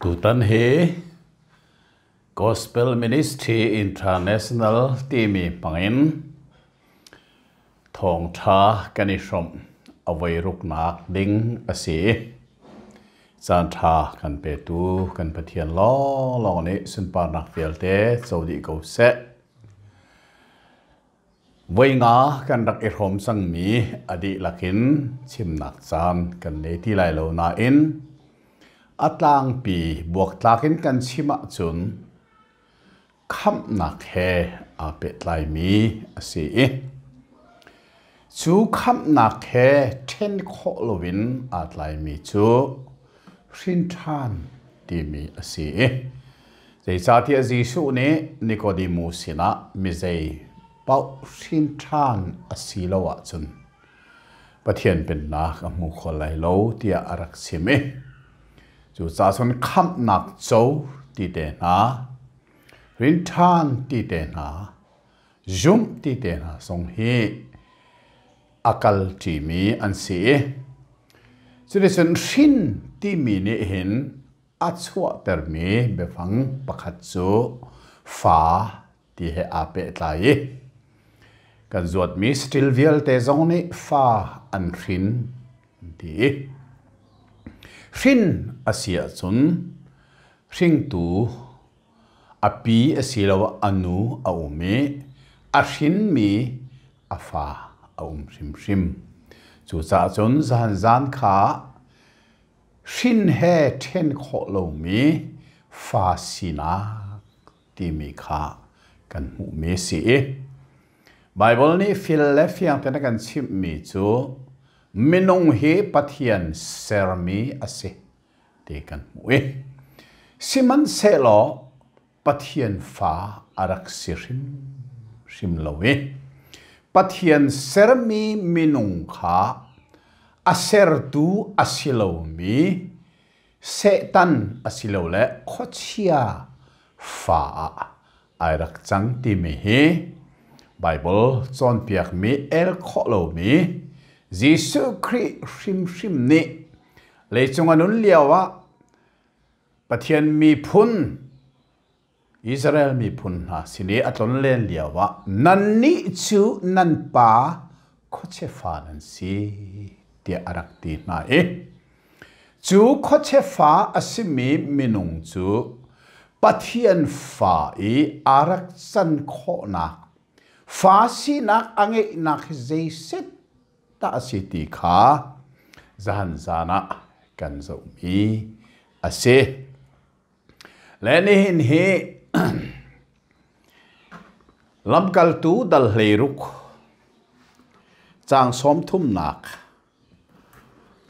Tutan hi Gospel Ministry International timi hmangin thawngṭha kan i hrawmh a voi ruknak ding a si. Caan ṭha kan petu kan Pathian lawnglawng nih sunparnak vialte co dih ko seh. Voi nga kan rak i hrawm cangmi a dihlak in chimnak caan kan nei ti lai lo nain a tlangpi buaktlak in kan chim ahcun khamhnak he aa pehtlaimi a si i cu khamhnak he ṭhen khawh loin aa tlaimi cu hrinṭhan timi a si i zeicahtiah Jesuh nih Nikodemu sinah mizei paoh hrinṭhan a si lo ahcun Pathian pennak a hmu kho lai lo tiah a rak chim i cucaah cun khamhnak co ti te hna, rinṭhan ti te hna, zumh ti te hna zong hi a kal ṭimi an si i cuticun hrin timi nih hin a chuahtermi biafang pakhat cu fa ti he aa pehtlai i kan zuatmi saṭil vialte zong nih fa an hrin an ti i hrin a si ahcun hringtu a pi asiloah a nu a um i a hrinmi a fa a um hrimhrim. Cucaah cun zanzan kha hrin he ṭhen khawh lomi fa sinak timi kha kan hmuhmi a si i Baibal nih fil le fiang tein a kan chimhmi cu minung hi Pathian sermi a si ti kan hmuh i sihmanhsehlaw Pathian fa a rak si hrimhrim lo i Pathian sermi minung kha a sertu a si lomi Satan asilole khuachia fa ah ai rak cang timi hi Baibal cawnpiakmi el khawh lomi Jesuh Khrih hrimhrim nih leicung a nun lioah Pathian miphun Israel miphun hna sin i a tlonlen lioah nannih cu nan pa khuachia fa nan si tiah a rak ti hna i cu khuachia fa a simi minung cu Pathian fa i a rak can khawhnak fa sinak a ngeihnak hi zeiset dah a si ti kha zahan zan ah kan zohmi a si. Le nihin hi lamkaltu dal 16 caang 30nak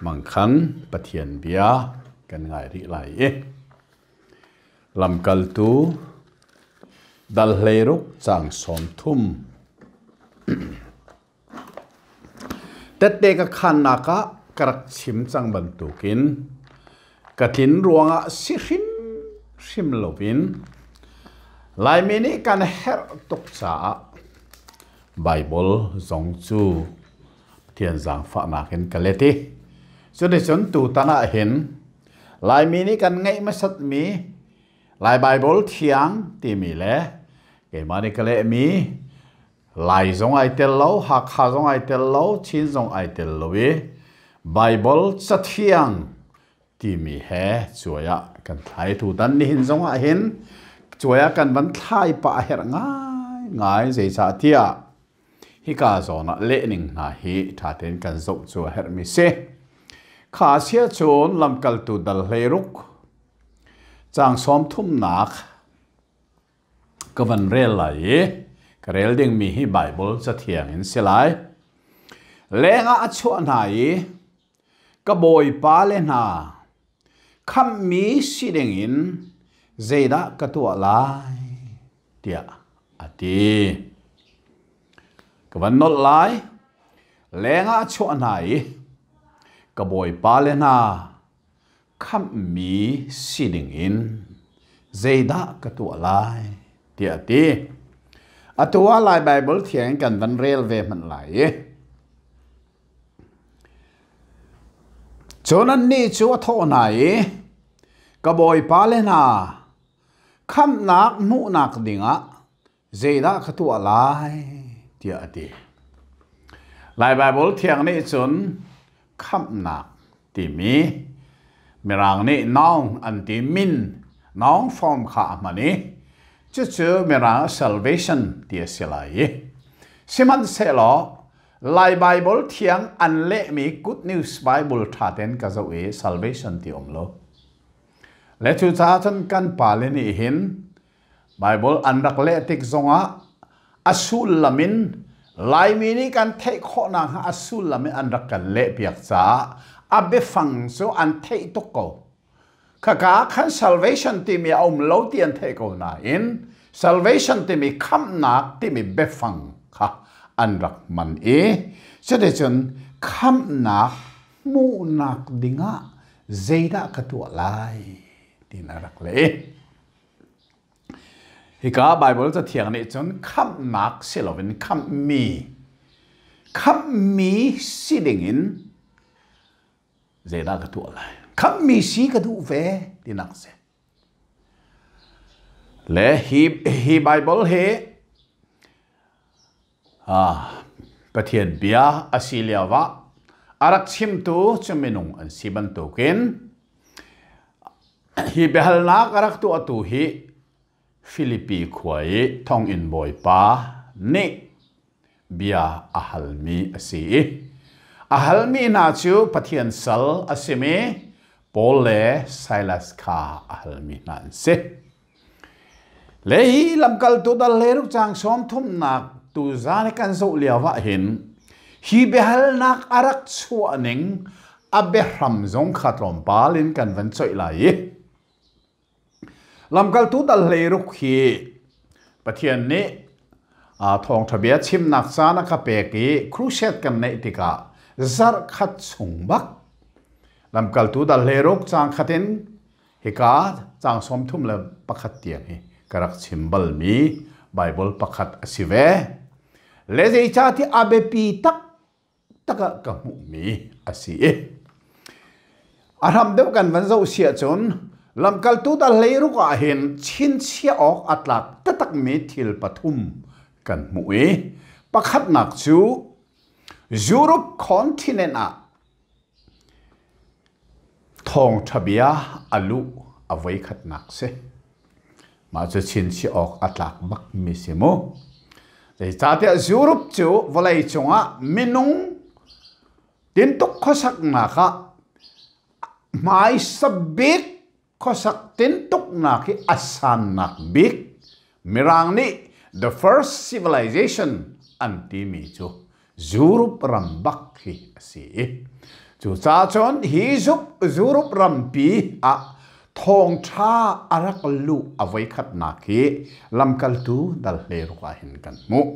mangkhan Pathian bia kan ngai rih lai i lamkaltu dal 16 caang 30 Tette ka khannak ah ka rak chim cang bantukin ka tlin ruangah si hrimhrim loin Laimi nih kan herh tuk caah Baibal zong cu Pathian zaangfahnak in ka let i cuticun tutan ah hin Laimi nih kan ngeih hmasatmi Lai Baibal thiang timi le keimah nih ka lehmi Lai zong ai tel lo, Hakha zong ai tel lo, Chin zong ai tel lo i Baibal Cathiang timi he cuai ah kan thlai. Tutan nihin zong ah hin cuai ah kan van thlai pah a herh ngaingai. Zeicahtiah hika zawn ah lehning hna hi ṭha tein kan zoh cu a herhmi si. Kha sia cun lamkaltu dal 16 caang 30nak Ka van rel lai i ka rel dingmi hi Baibal Cathiang in si lai. Lengah a chuah hna i ka bawipa le hna khamhmi si dingin zeidah ka tuah lai tiah a ti. Ka van nolh lai. Lengah a chuah hna i ka bawipa le hna khamhmi si dingin zeidah ka tuah lai tiah a ti. Atu ah Lai Baibal thiang in kan van rel ve hmanh lai i Cun annih cu a thawh hna i, Ka bawipa le hna, khamhnak hmuhnak dingah zeidah ka tuah lai tiah a ti. Lai Baibal thiang nih cun khamhnak timi Mirang nih noun an ti min noun form kha a hman i cucu Mirang salvation ti a si lai i sihmanhsehlaw Lai Baibal thiang an lehmi Good News Bible ṭha tein ka zoh i salvation ti um lo. Le cucaah cun kan pale nih hin Bible an rak leh tik zongah a sullam in Laimi nih kan theih khawh nakhnga a sullam in an rak kan lehpiak caah a biafang cu an theih tuk ko. Khaka khan salvation timi a um lo ti an theih ko nain salvation timi khamhnak timi biafang kha an rak hman i cuticun khamhnak hmuhnak dingah zeidah ka tuah lai tiin a rak leh. Hika Baibal Cathiang nih cun khamhnak si loin khamhmi, khamhmi si dingin zeidah ka tuah lai? Khamhmi si ka duh ve tinak si. Le hi, hi Baibal hi Pathian bia a si lio ah a rak chimtu cu minung an si bantukin hi biahalnak a rak tuahtu hi Filipi khua i thonginn bawipa nih bia a halmi a si i a halmi hna cu Pathian sal a simi Paul le Silas kha a halmi hna an si. Le hi lamkaltu dal le ruk caang sawm thumnak tuzan i kan zoh lio ah hin hi biahalnak a rak chuah ning a biahram zong kha tlawmpal in kan van coih lai i lamkaltu dal hlei ruk hi Pathian nih thawngṭha bia chimnak caan a ka pek i crusade kan neih tikah zarh khat chung bak lamkaltu dal hlei ruk caang khat in Hika caang 31 tiang hi ka rak chim balmi Baibal pakhat a si ve. Le zeicahtiah a biapi taktak ah ka hmuhmi a si i a hram deuh kan van zoh si ahcun lamkaltu dal hleiruk ah hin chinchiah awk a tlak taktakmi thil pathum kan hmuh i pakhatnak cu Europe continent ah Thawngṭha bia a luh a voikhatnak si. Mah cu chinchiah awk a tlak bakmi si mu. Zeicahtiah Europe cu vawleicung ah minung tintuk khuasaknak ah hmaisa bik khuasak tintuknak hi a sannak bik Mirang nih the first civilization an timi cu Europe ram bak hi a si i cucaah cun hi Europe rampi ah thawngṭha a rak luh a voikhatnak hi lamkaltu dal hleiruk ah hin kan hmuh.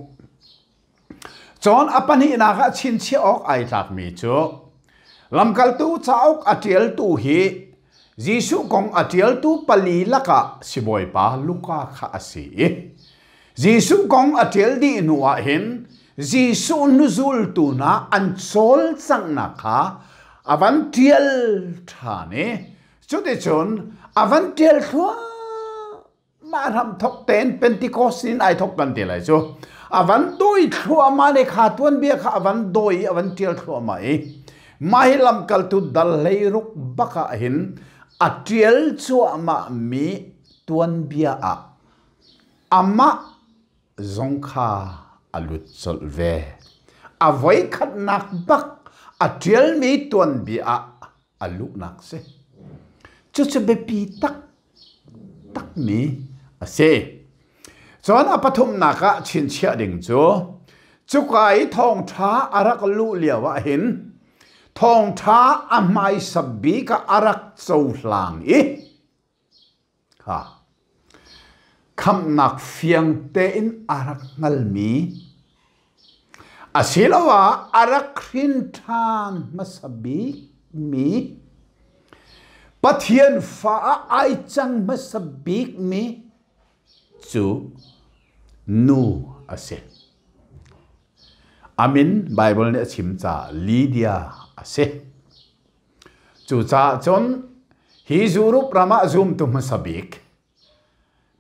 Cun a pahnihnak ah chinchiah awk ai tlakmi cu lamkaltu cauk a ṭialtu hi Jesuh kong a ṭialtu pali lakah sibawipa Luka kha a si i Jesuh kong a ṭial dih hnu ah hin Jesuh hnuzultu hna an cawlcanghnak kha a van ṭial ṭhan i cuticun a van ṭial thluahmah Mah hramthok tein Pentecost in ai thok kan ti lai cu. A van dawi thluahmah le kha tuanbia kha a van dawi i a van ṭial thluahmah i mah hi lamkaltu dal hleiruk bak ah hin a ṭial cuahmah mi tuanbia ah amah zong kha a lut colh ve. A voikhatnak bak a ṭialmi tuanbia ah a luhnak si. Cucu biapi tak takmi a si. Cun a pathumnak ah chinchiah ding cu cuka i thawngṭha a rak luh lio ah hin thawngṭha a hmaisa bik ah a rak cohlang i kha khamhnak fiang tein a rak hngalmi Asiloah a rak hrin ṭhan hmasa bikmi Pathian fa ah ai cang hmasa bikmi cu nu a si. A min Baibal nih a chim caah Lydia a si. Cucaah cun Hi Europe ram ah zumtu hmasa bik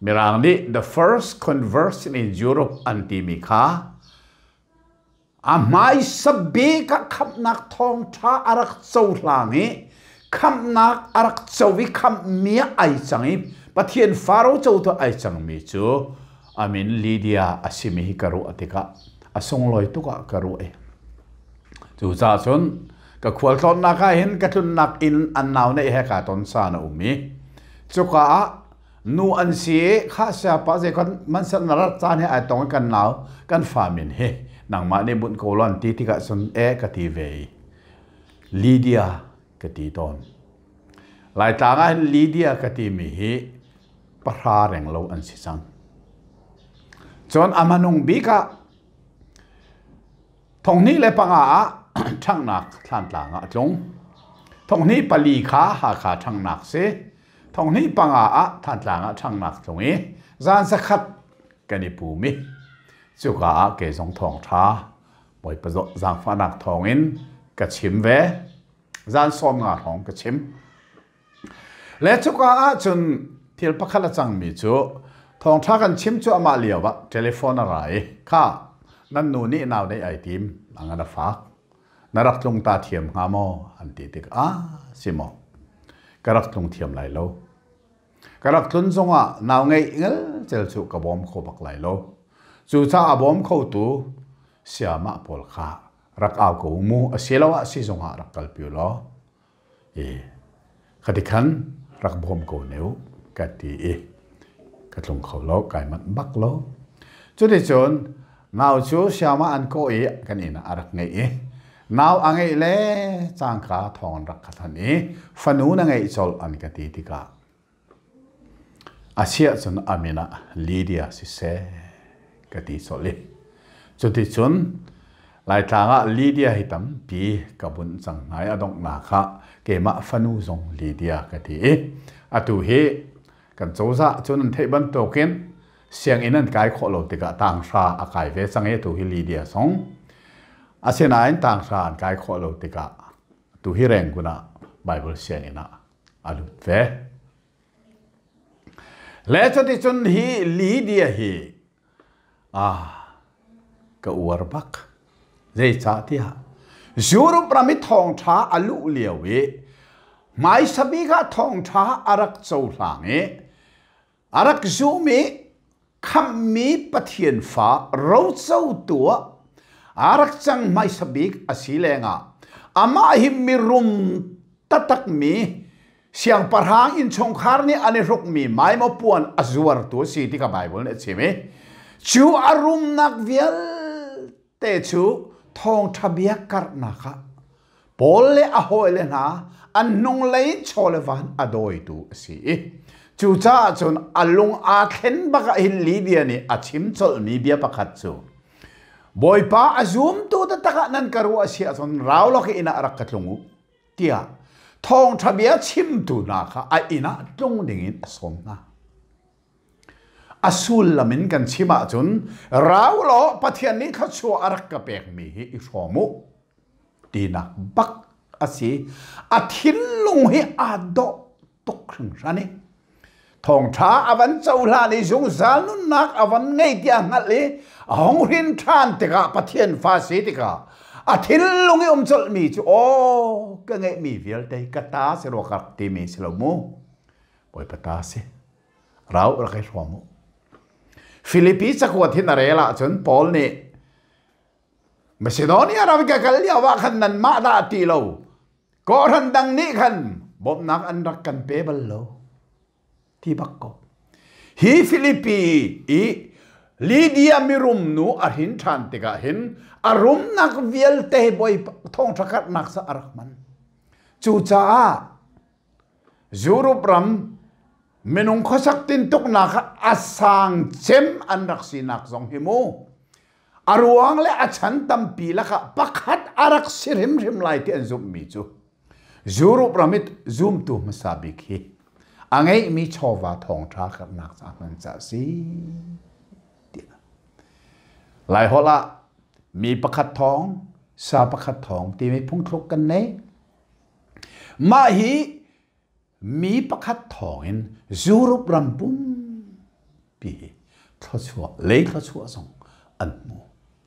Mirang nih the first conversion in Europe an timi kha a hmaisa bik ah khamhnak thawngṭha a rak cohlang i khamhnak a rak co i khamhmi ah ai cang i Pathian faro cotu ai cangmi cu a min Lydia a simi hi ka ruah tikah a sunglawi tuk ah ka ruah i cucaah cun ka khualtlawnnak ah hin ka tlunnak inn an nau neih he kaa ton caan a um i cuka ah nu an si i kha siapa zei kan mansan na rat caan he ai tong i kan nau kan fa min hi nangmah nih bunh ko lon ti tikah cun e ka ti ve i Lydia ka ti tawn. Laitlang ah hin Lydia ka timi hi pahra reng lo an si cang. Cun a hmanung bik ah 2005 ah ṭhanghnak Thlantlang ah a tlung. 2004 kha Hakha ṭhanghnak si. 2005 ah Thantlang ah ṭhanghnak tlung i zan zakhat kan i pum i cuka ah kei zong thawngṭha Bawipa zaangfahnak thawngin ka chim ve. Zan 15 hrawng ka chim. Le cuka ahcun thil pakhat a cangmi cu thawngṭha kan chim cu amah lio ah telephone a ra i kha nan nu nih nau neih ai tim a ngan a fak na rak tlung ta thiam hnga maw an ti tik ah si maw ka rak tlung thiam lai lo ka rak tlun zongah nau ngeih ngel cel cu ka bawm kho bak lai lo cucaah a bawm khotu siamah pawl kha rak au ko mu asiloah sizung ah rak kalpi law i khati khan rak bawm ko ne u ka ti i ka tlung kho lo kai manh bak lo cuticun nau cu siama an kawh i kan inn ah a rak ngeih i nau a ngeih le cangka thawng an rak ka thanh i fanu na ngeih colh an ka ti tikah A siah cun a min ah Lydia siseh ka ti colh i cuticun Laitlang ah Lydia hi tampi ka bunh cang hna i a donghnak ah keimah fanu zong Lydia ka ti i atu hi kan cozah cun an theih bantukin sianginn an kai khawh lo tikah tanghra a kai ve cang i atu hi Lydia zong asinain tanghra an kai khawh lo tikah atu hi Rangoon ah Bible sianginn ah a lut ve. Le cuticun hi Lydia hi ah ka uar bak. Zeicahtiah Europe ram i thawngṭha a luh lio i hmaisa bik ah thawngṭha a rak cohlang i a rak zum i khamhmi Pathian fa rocotu ah aa rak cang hmaisa bik a si lengah amah hi mirum taktakmi siangpahrang innchungkhar nih an i hrukmi maimaw puan a zuartu a si ti kha Baibal nih a chim i cu a rumnak vialte cu thawngṭha bia karhnak ah Paul le a hawile hna an hnunglei in chaw le van a dawitu a si i cucaah cun a lung aa thlen bak ah hin Lydia nih a chim colhmi bia pakhat cu Bawipa a zumtu taktak ah nan ka ruah a si ahcun rau lawk i inn ah rak ka tlung u tiah thawngṭha bia chimtu hna kha a inn ah tlung dingin a sawm hna. A sullam in kan chim ahcun rau law Pathian nih thluachuah a rak ka pekmi hi i hrawm u tinak bak a si. A thinlung hi aa dawh tuk hringhran i thawngṭha a van cohlan i zungzal nunnak a van ngei tiah hngalh i a hung hrin ṭhan tikah Pathian fa si tikah a thinlung i um colhmi cu aw ka ngeihmi vialte ka ta si rua ka rak timi si lo mu Bawipa ta si rau rak i hrawm u Filipi cakuat hi na rel ahcun Paul nih Macedonia ram ka kal lio ah khan nanmah dah ti lo kawhhran dang nih khan bawmhnak an rak kan pe bal lo ti bak ko hi Filipi i Lydia mirum nu a hrin ṭhan tikah hin a rumnak vialte bawi thawngṭha karhnak sa a rak hman cucaah Europe ram minung khuasak tintuknak ah a sang cem an rak sinak zong hi mu A ruang le a chan tampi lakah pakhat a rak si hrimhrim lai ti an zumhmi cu Europe ram i zumtu hmasa bik hi a ngeihmi chawva thawngṭha karhnak ca hman ca a si tiah. Laiholh ah mi pakhat thawng, sa pakhat thawng timi phungthluk kan nei. Mah hi. Mi pakhat thawngin Europe ram pumpi hi thluachuah lei thluachuah zong an hmu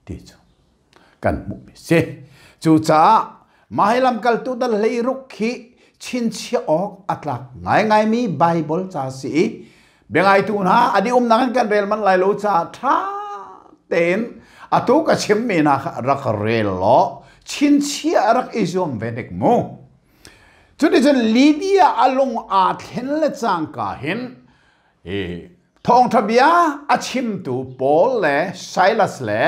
ti cu kan hmuhmi si. Cucaah mah hi lamkaltu dal 16 khi chinchiah awk a tlak ngaingaimi Baibal ca si i biangaitu hna a dih umnak in kan rel manh lai lo caah ṭha tein atu ka chimmi hna kha rak rel law chinchiah rak i zuam ve hnik mu. Cuticun Lydia a lung aa thlen le cangka hin thawngṭha bia a chimtu Paul le Silas le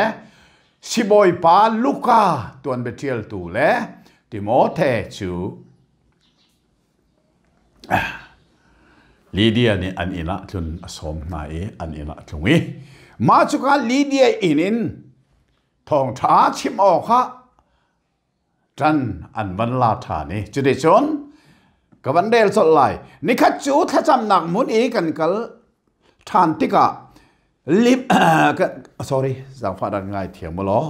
sibawipa Luka tuanbia ṭialtu le Timote cu Lydia nih an inn ah tlun a sawm hna i an inn ah a tlung i mah cuka Lydia inn in thawngṭha chim awkah ṭan an van la ṭhan i cuticun ka van rel colh lai. Nikhat cu thlacamnak hmun i kan kal ṭhan tikah lip sorry zaangfah rak ngai thiam u law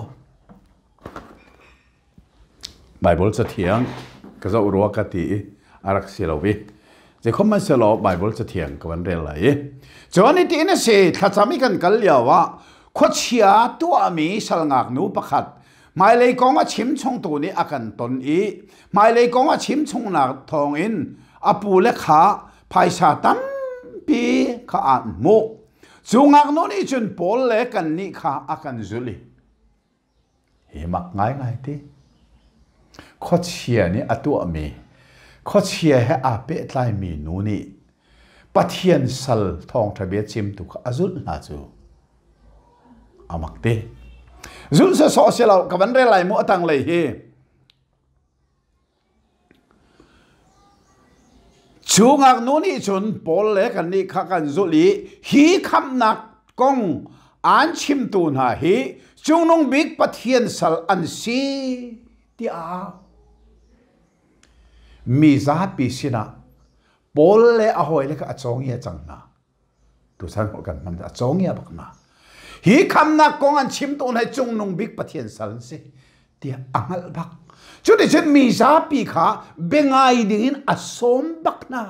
Bible cathiang ka zoh rua ka ti i a rak si lo i zeikhom man selaw Bible cathiang ka van rel lai i cun iti in a si thlacam i kan kal lio ah khuachia tuahmi sal ngaknu pakhat Hmailei kong a chim chungtu nih a kan ton i hmailei kong a chim chungnak thawngin a pule kha phaisa tampi kha an hmuh. Cu ngaknu nih cun Paul le kannih kha a kan zulh i hi mak ngaingai ti. Khuachia nih a tuahmi, khuachia he aa pehtlaimi nu nih Pathian sal thawngṭha bia chimtu kha a zulh hna cu a mak te. Zulh sawsawh si lo, ka van rel lai mu a tanglei hi. Cu ngaknu nih cun Paul le kannih kha kan zulh i hi khamhnak kong aan chimtu hna hi Cungnung Bik Pathian sal an si tiah mi zapi sinah Paul le a hawile kha a cawngia cang hna. Tuchan kan hman a cawngia bak hna. Hi khamnak kong an chim tu hna Cungnung Bik Pathian sal an si tiah a hngalh bak. Cuticun mi zapi kha biangai dingin a sawm bak hna.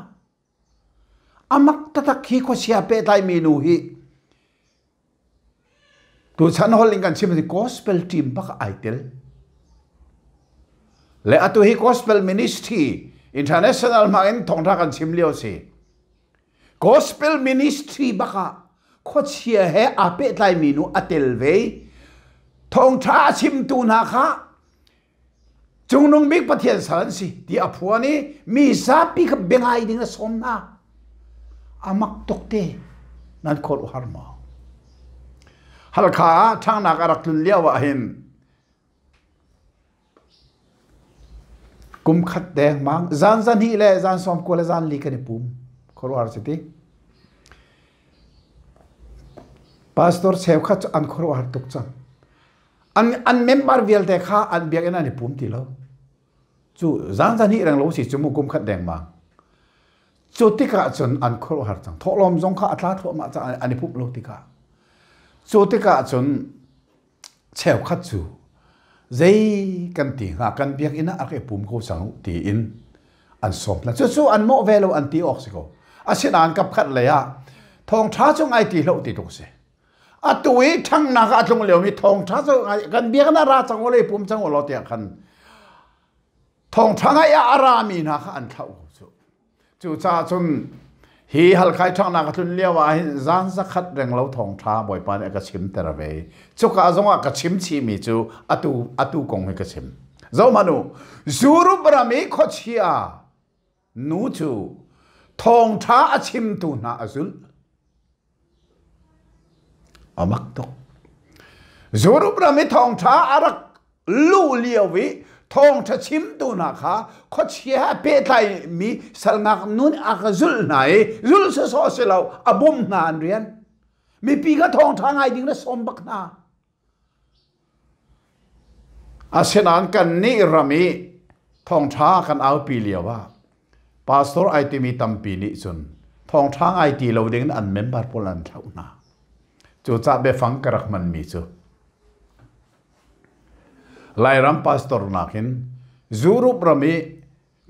Amak taktak hi khuachia pehtlai mi nu hi Tuchan holh in kan chim hi gospel team bak ai tel. Le atu hi gospel ministry international hmang in thawngtha kan chim lio si. Gospel ministry bak ah khuachia he aa pehtlai mi nu a tel ve. Thawngtha a chimtu hna kha Cungnung bik Pathian sal an si ti a phuan i mi zapi kha biangai ding a sawm hna. A mak tuk te. Nan khor har maw? Halkha ah ṭhangnak a rak tlun lio ah hin kum khat dengmang zan zan hi le zan sawm kua le zan li kan i pum khuaruahhar si ti pastor cheukhat cu an khuaruahhar tuk cang An member vialte kha an biakinn an i pum ti lo. Cu zan zan hi reng lo si cu mu kum khat dengmang. Cu tikah cun an khuaruahhar cang. Thawhlawm zong kha a tla thluahmah cang an i pumh lo tikah. Cu tikah cun cheukhat cu zei kan ti hnga kan biakinn ah a rak i pum ko cang u tiin an sawm hna. Cucu an mawh ve lo an ti awk si ko. Asinain kapkhat lei ah thawngṭha cu ngai ti hlah ti tluk si. Atu i ṭhangnak ah a tlung liomi thawngṭha cu kan biakinn ah ra cang u law i pum cang u law tiah khan thawngṭha ngaih ah a rami hna kha an thlauh ko cu. Cucaah cun hi halkhai ṭhangnak a tlun lio ah hin zan zakhat renglo thawngṭha Bawipa nih a ka chimter ve. Cuka zongah ka chim chihmi cu atu atu kong hi ka chim. Zohhmanh u, Europe ram i khuachia nu cu thawngṭha a chimtu hna a zulh. A mak tuk. Europe ram i thawngṭha a rak luh lio i thawngṭha chimtu hna kha khuachia he pehtlaimi salngak nun a ka zulh hna i zulh sawsawh si lo a bawmh hna an rian. Mipi kha thawngṭha ngai ding na sawm bak hna. Asinain kannih ram i thawngṭha kan aupi lio ah pastor ai timi tampi nih cun thawngṭha ngai ti lo dingin an member pawl an thlauh hna. Cucaah biafang ka rak hmanmi cu Lairam pastor nakin Europe ram i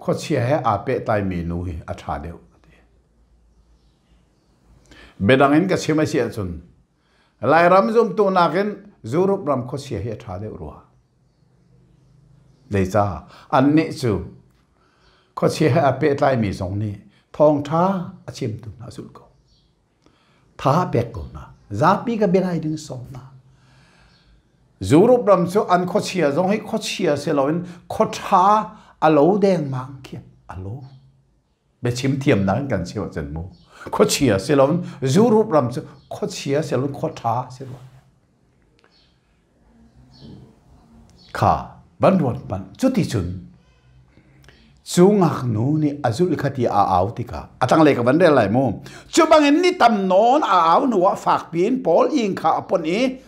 Khuachia he aa pehtlaimi nu hi a ṭha deuh a ti. Biadang in ka chim a si ahcun Lairam zumtu nakin Europe ram khuachia hi a ṭha deuh rua. Zeicah? Annih cu khuachia he aa pehtlaimi zong nih thawngṭha a chimtu hna a zulh ko. Tha a pek ko hna. Zapi ka bia ngai ding sawm hna. Europe ram cu an khuachia zong hi khuachia si loin khuaṭha a lo dengmang khi a lo. Biachim thiamnak in kan chim ahcun mu. Khuachia si loin Europe ram cu khuachia si loin khuaṭha si rua. Kha van ruat hmanh. Cuticun cu ngaknu nih a zulh kha ti a au tikah a tanglei ka van rel lai mu. Cu bangin ni tam nawn a au hnu ah fakpi in Paul ing kha a pon i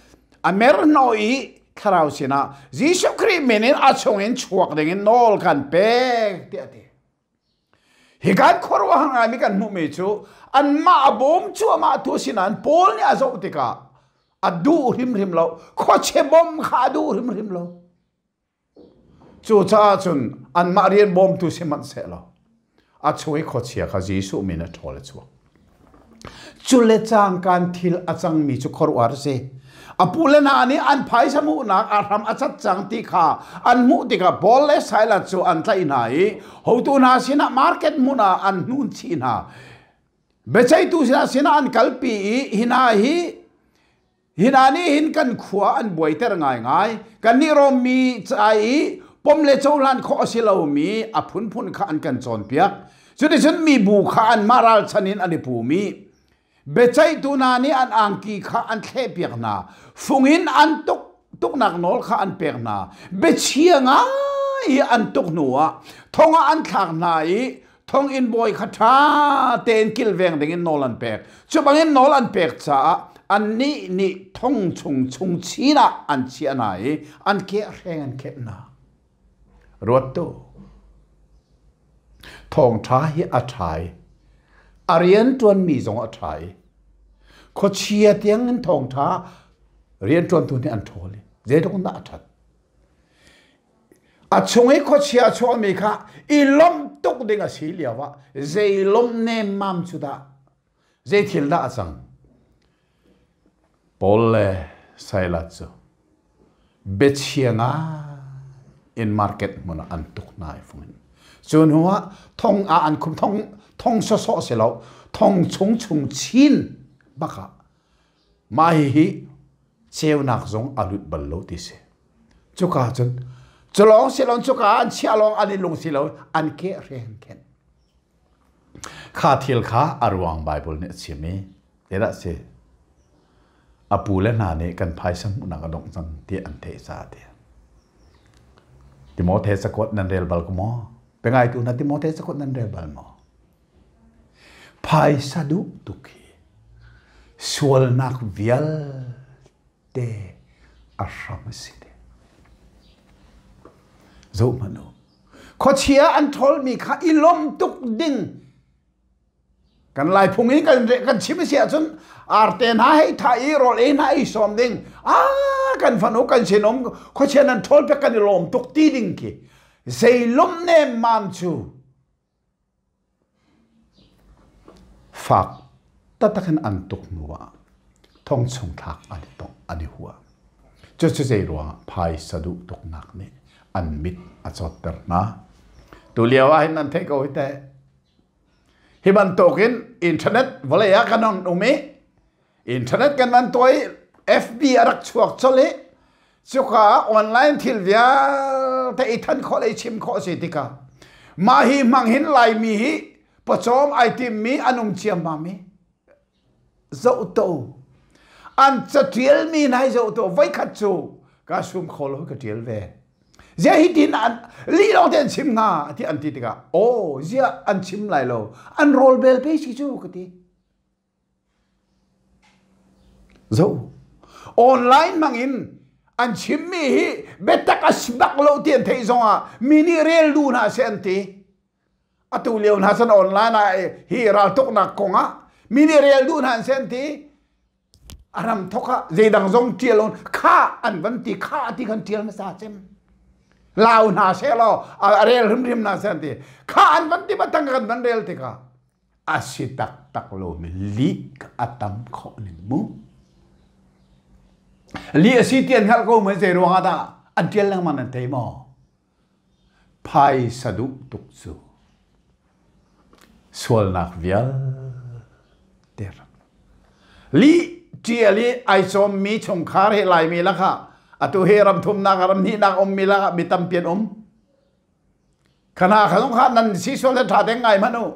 a mer hnawh i thlarau sinah Jesuh Khrih min in a chungin chuak dingin nawl kan pek tiah a ti. Hi kan khuaruahhar ngaimi kan hmuhmi cu anmah a bawm cuahmah tu asinain Paul nih a zoh tikah a duh hrimhrim lo. Khuachia bawm kha a duh hrimhrim lo. Cucaah cun anmah rian bawmtu si hmanh sehlaw a chung i khuachia kha Jesuh min a ṭhawl a chuak. Cule cangkan thil a cangmi cu khuaruahhar a si. A pu le hna nih an phaisa hmuhnak a hram a cat cang ti kha an hmuh tikah Paul le Silas cu an tlaih hna i hotu hna sinah market hmun ah an hnun chih hna. Biaceihtu sinah an kalpi i hi hna hi Hi hna nih hin kan khua an buaiter ngaingai. Kannih Rom mi ca i pom le cohlan khawh a si lomi a phunphun kha an kan cawnpiak. Cuticun mibu kha anmah ralchan in an i pum i biaceihtu hna nih an angki kha an thlehpiak hna. Fung in an tuk tuknak nawl kha an pek hna. Biachia ngai i an tuk hnuah thong ah an thlak hna i thonginn bawi kha ṭha tein kilveng dingin nawl an pek. Cu bangin nawl an pek caah annih nih thong chung chung chin ah an chiah hna i an ke hreng an khenh hna. Ruat tu. Thawngṭha hi a ṭha i a rianṭuanmi zong a ṭha i khuachia tiangin thawngṭha rianṭuantu nih an ṭhawl i zeitluk in dah a ṭhat. A chung i khuachia a chuahmi kha i lawmh tuk ding a si lio ah zei lawmh nemmam cu dah zei thil dah a cang? Paul le Silas cu biachia ngai in market hmun ah an tuk hna i fung in. Cu hnu ah thong ah an khum thong thong sawsawh si lo thong chung chung chin bak ah mah hihi ceunak zong a lut bal lo ti si. Cuka cun cu lawng si lo cuka an chiah lawng an i lung si lo an ke hreng khen. Kha thil kha a ruang Bible nih a chim i zeidah si a pu le hna nih kan phaisa hmuhnak a dongh cang ti an theih caah ti. Timote cakuat nan rel bal ko maw? Pengaitu hna Timote cakuat nan rel bal maw? Phaisa duh tuk hi sualnak vialte a hram a si. Zohhmanh u. Khuachia an ṭhawlmi kha i lawm tuk ding kan Laiphung in kan kan chim a si ahcun arte hna hei thah i rawl ei hna ei sawm ding ah kan fanu kan sinum khuachia nan ṭhawl pek kan i lawm tuk ti ding khi zei lawm nemmam cu Fak taktak in an tuk hnuah thong chung thlak an i tong an i hua. Cucu zei ruangah phaisa duh tuknak nih an mit a cawtter hna. Tulio ah hin nan theih ko hi teh. Hi bantukin internet vawlei ah kan um i internet kan van tuah i FB a rak chuak colh i cuka online thil vialte i than khawh le i chim khawh si tikah mah hi hmang hin Laimi hi pawcawm ai timmi an um ciammam i zoh to an catialmi hna hi zoh to voikhat cu ka sum kho lo ka tial ve zia hi tin an li lawng te an chim hnga ti an ti tikah aw zia an chim lai lo an rawl bel pe si cu ka ti Zoh. Online hmangin an chimmi hi biatak a si bak lo ti an theih zongah mi nih rel duh hna seh an ti. Atu lio hna cun online ah hi raltuknak kong ah mi nih rel duh hna seh an ti. A ram thok ah zeidang zong tial on kha an van ti kha ti khan tial hmasa cem. Lau hna seh law a rel hrimhrim hna seh an ti. Kha an van ti batang kan van rel tikah a si taktak lomi lih a tam khawh ning mu. Lih a si ti an hngalh ko mu zei ruangah dah an ṭial lengmang nan thei maw? Phaisa duh tuk cu sualnak vialte rak lih ṭial i ai cawmmi chungkhar he Laimi lakah atu hi ram thumnak ram hnihnak ummi lakah mi tampi an um. Khana kha zong kha nan si sual le ṭha deng ngai hmanh u.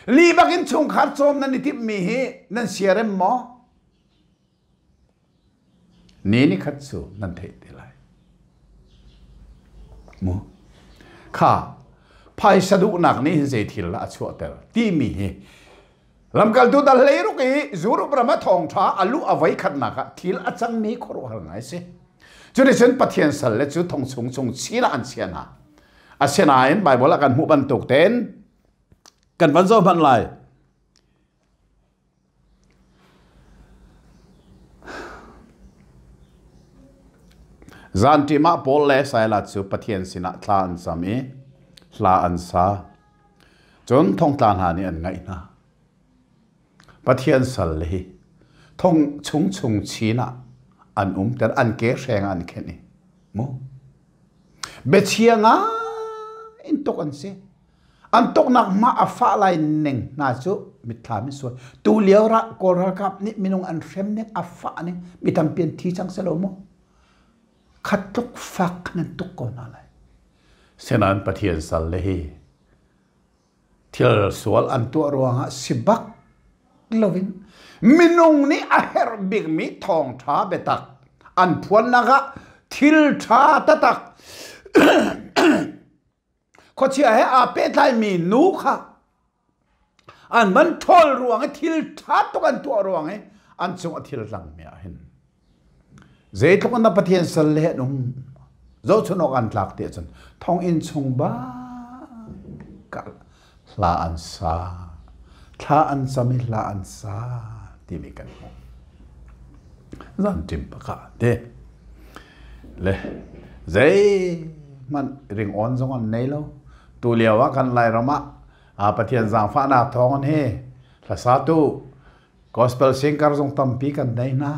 Lih bakin chungkhar cawm nan i timhmi hi nan siarem maw? Ni ni khat cu nan theih te lai. Mu. Kha phaisa duhnak nih hin zei thil dah a chuahter timi hi lamkaltu dal hleiruk i Europe ram ah thawngṭha a luh a voi khatnak ah thil a cangmi khuaruahhar ngai si. Cuticun Pathian salle cu thong chung chung chin ah an chia hna. Asinain Baibal ah kan hmuh bantuk tein kan van zoh hmanh lai. Zanṭim ah Paul le Silas cu Pathian sinah thla an cam i hla an sa. Cun thongtla hna nih an ngaih hna. Pathian salle hi thong chung chung chin ah an umter, an ke hreng ah an khenh i mu. Biachia ngai in tuk an si. An tuknak hma a fah lai ning hna cu mitthlam in sual. Tu lio ra Kawl ralkap nih minung an hrem ning a fah ning mi tampi an thi cang selo mu. Khat tluk fak khan an tuk ko hna lai. Senain Pathian sal le hi thil sual an tuah ruangah si bak loin minung nih a herh bikmi thawngṭha biatak an phuannak ah thil ṭha taktak Khuachia he aa pehtlaimi nu kha an van ṭhawl ruang i thil ṭha tuk an tuah ruang i an cung a thil tlangmi ah hin zeitluk in dah Pathian sal le an um zohchun awk an tlak ti ahcun thonginn chung bak hla an sa thla an cam i hla an sa timi kan hmuh. Zanṭim pakah te le zeihmanh ringawn zong an nei lo. Tu lio ah kan Lairam ah Pathian zaangfahnak thawng in hi hlasatu gospel singer zong tampi kan nei hna.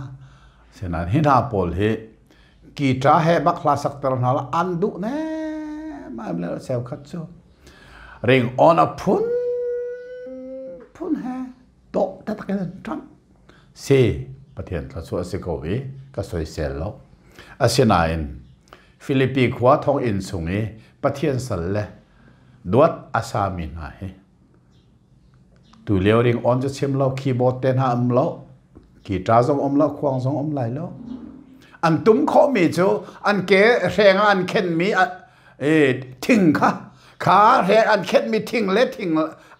Sinain hi hna pawl hi guitar he bak hla sakter hna la an duh ne mai le cheukhat cu ringawn a phun phun he dawh taktak in an ṭamh. Si, Pathian thluachuah a si ko i ka soisel lo. Asinain Filipi khua thonginn chung i Pathian sal le duat a sami hna hi tu lio ring on cu chim lo keyboard te hna um lo guitar zong um lo khuang zong um lai lo an tum khawhmi cu an ke hreng ah an khenmi thing kha kha hreng an khenmi thing le thing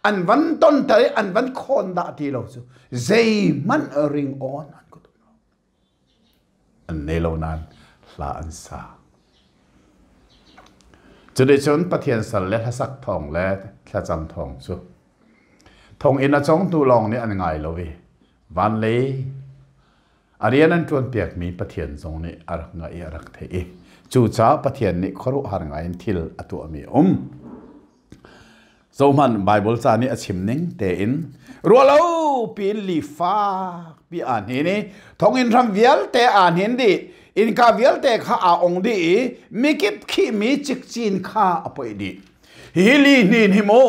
an van ton ter i an van khawn dah ti lo cu zeihmanh ring on an ka tum lo an nei lo nain hla an sa cuticun Pathian sal le hlasak thawng le thlacam thawng cu thonginn a congtu lawng nih an ngai lo i van lei A rian an ṭuanpiakmi Pathian zong nih a rak ngaih i a rak theih i cucaah Pathian nih khuaruahhar ngaiin thil a tuahmi a um. Zohhmanh Baibal ca nih a chim ning tein ruahlo piin li fakpi aa hnin i thonginn hram vialte aa hnin dih innka vialte kha aa ong dih i mikip khihmi cikcin kha a poih dih. Hihi li hnin hi mu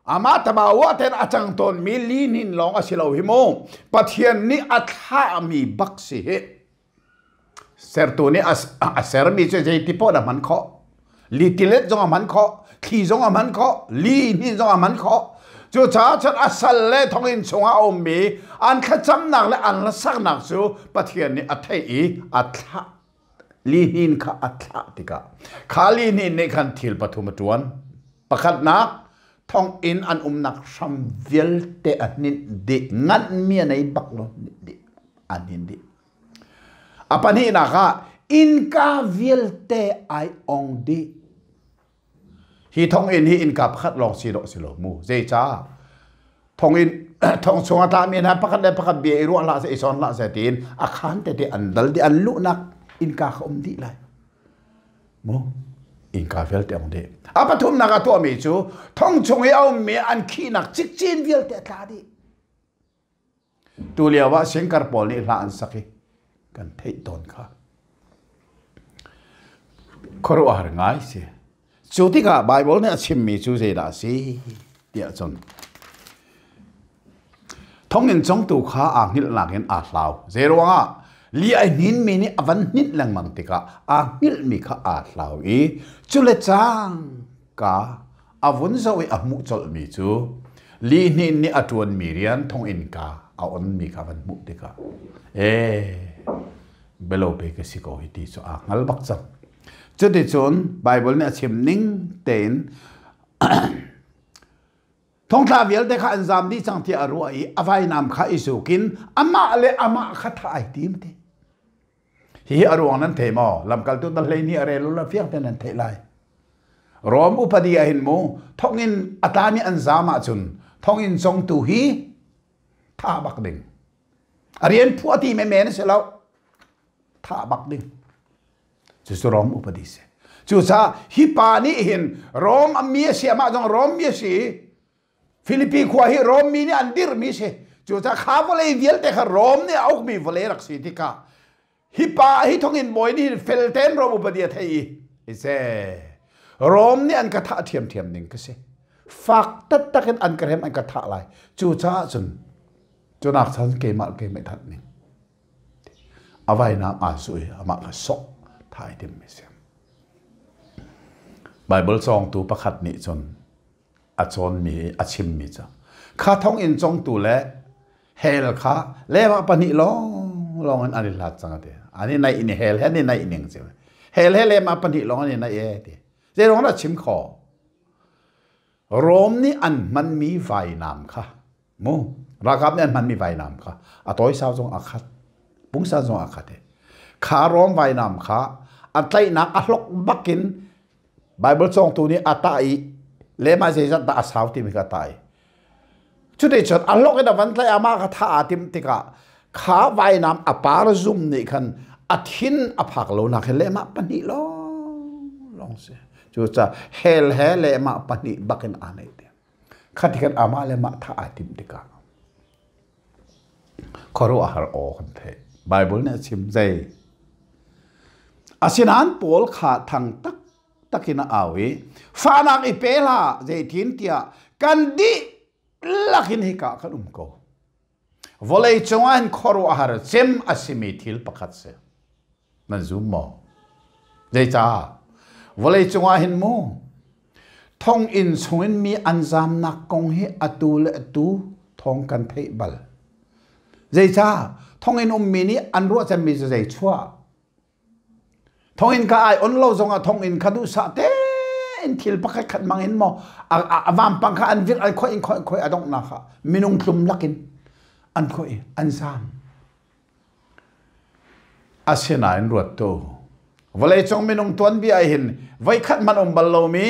Amah tabawa ten a cang tawnmi lihnin lawng a si lo hi mu. Pathian nih a thlahmi bak si hi. Sertu nih a sermi cu zeiti poah na hman khawh. Li tilet zong a hman khawh, thli zong a hman khawh, lihnin zong a hman khawh. Cucaah cun a sal le thonginn chungah a ummi an thlacamnak le an hlasaknak cu Pathian nih a theih i a thlah. Lihnin kha a thlah tikah kha lihnin nih khan thil pathum a ṭuan. Pakhatnak, thonginn an umnak hram vialte a hninh dih. Nganhmi a nei bak lo, hninh dih. A hnin dih. A pahnihnak ah, innka vialte ai ong dih. Hi thonginn hi innka pakhat lawng si dawh si lo mu. Zeicah? Thonginn thong chung a tlami hna pakhat le pakhat bia i ruah hlah seh, i chawn hlah seh tiin a khaan tete an dal dih, an luhnak innka kha um dih lai. Mu. Innka vialte ong dih. A pathumnak a tuahmi cu thong chung i a ummi an khihnak cikcin vialte a tla dih. Tu lio ah singkar pawl nih hla an sak i kan theih tawn kha. Khuaruahhar ngai si. Cu tikah Baibal nih a chimmi cu zeidah a si tiah cun thonginn congtu kha aa hngilhnak in aa hlau. Zeiruangah li ai hninmi nih a van hninh lengmang tikah aa hngilhmi kha aa hlau i cule cangka a vun zoh i a hmuh colhmi cu lihnin nih a ṭuanmi rian thonginn ka a onmi kha van hmuh tikah ee belo pe ka si ko hi ti cu aa hngal bak cang. Cuticun Baibal nih a chim ning tein thongtla vialte kha an zam dih cang tiah a ruah i a vainam kha i zukin amah le amah kha thah ai tim ti. Hihi a ruang nan thei maw? Lamkaltu na hlei nih a rel u la fiang tein nan theih lai. Rom upadi ah hin mu thonginn a tlami an zam ahcun thonginn congtu hi thah bak ding. A rian phuah ti menmen a si lo. Thah bak ding. Cucu Rom upadi si. Cucaah hi pa nih hin Rom mi a si, amah zong Rom mi a si. Filipi khua hi Rom mi nih an dirhmi si. Cucaah kha vawlei vialte kha Rom nih a ukmi vawlei rak si tikah hi pa hi thonginn bawi nih hin fel tein Rom upadi a thei i ise Rom nih an ka thah ṭhiamṭhiam ding ka si. Fak taktak in an ka hrem an ka thah lai. Cucaah cun cunak chan keimah keimah that ning. A vainam aa zuh i amah kha sok thai timmi si. Bible cawngtu pakhat nih cun a cawnmi a chimmi cu kha thonginn congtu le hell kha lengah pahnih lawng lawng in an i hlat cang ati an i naih ni hell he an i naih ning cu hell he lema pahnih lawng an i naih e ti zeiruang dah chim kho Rom nih an hmanmi vainam kha mu ralkap nih an hmanmi vainam kha a tawisau zong a khat pungsan zong a khat i kha Rom vainam kha a tlaihnak a hlok bakin Bible cawngtu nih a tah i lema zeizat dah a sau timi kha a tah i cuticun a hlok in a van tlaih amah kha thah aa timh tikah kha vainam a par zum nih khan a thin a phak lo nak hi lehmah pahnih lawng lawng si cucaah hell he lehmah pahnih bakin aa neih te khati khan amah le mah thah aa timh tikah khuaruahhar aw kan theih Bible nih a chim zei asinain Paul kha thang tak takin a au i fahnak i pe hlah zeitin tiah kan dihlak in hika kan um ko vawlei cungah hin khuaruahhar cem a simi thil pakhat si Nan zum maw? Zeicah? Vawlei cungah hin mu thonginn chungin mi an zamnak kong hi atu le atu thawng kan theih bal. Zeicah? Thonginn ummi nih an ruah cemmi cu zei chuah? Thonginn ka ai on lo zongah thonginn kha duhsah tein thil pakhat khat mang in maw a vampang kha an virh an khoih in khoih khoih a donghnak ah minung tlum lakin an khoih an zam. Asinain ruat tu, vawleicung minung tuanbia hin voikhat hmanh um bal lomi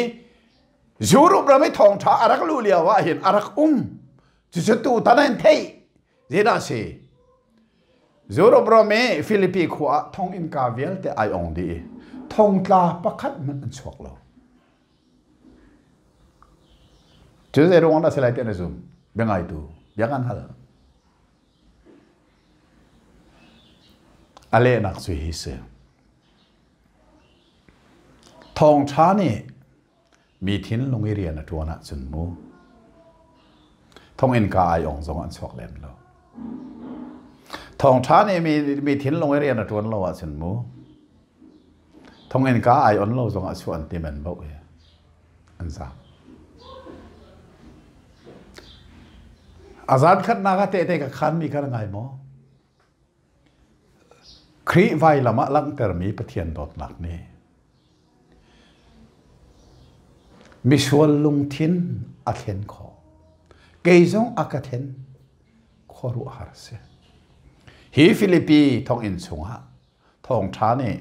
Europe ram i thawngṭha a rak luh lio ah hin a rak um. Cucu tutan ah hin theih. Zeidah a si? Europe ram i Philippi khua ah thonginn-ka vialte ai ong dih i thongtla pakhat hmanh an chuak lo. Cu zei ruang dah si lai ti na zum? Biangaitu, bia kan hal. A lehnak cu hi si. Thawngṭha nih mi thinlung i rian a ṭuan ahcun mu thonginn ka ai ong zong an chuak lem lo. Thawngṭha nih mi, mi thinlung i rian a ṭuan lo ahcun mu thonginn ka ai on lo zong ah chuah an ti men bo i an zaam. A zan khatnak ah tehte ka khanmi kha na ngai maw? Khrih vailam ah langhtermi Pathian dawtnak nih misual lungthin a thlen khawh. Kei zong a ka thlen khuaruahhar a si. Hi Filipi thonginn chungah thawngṭha nih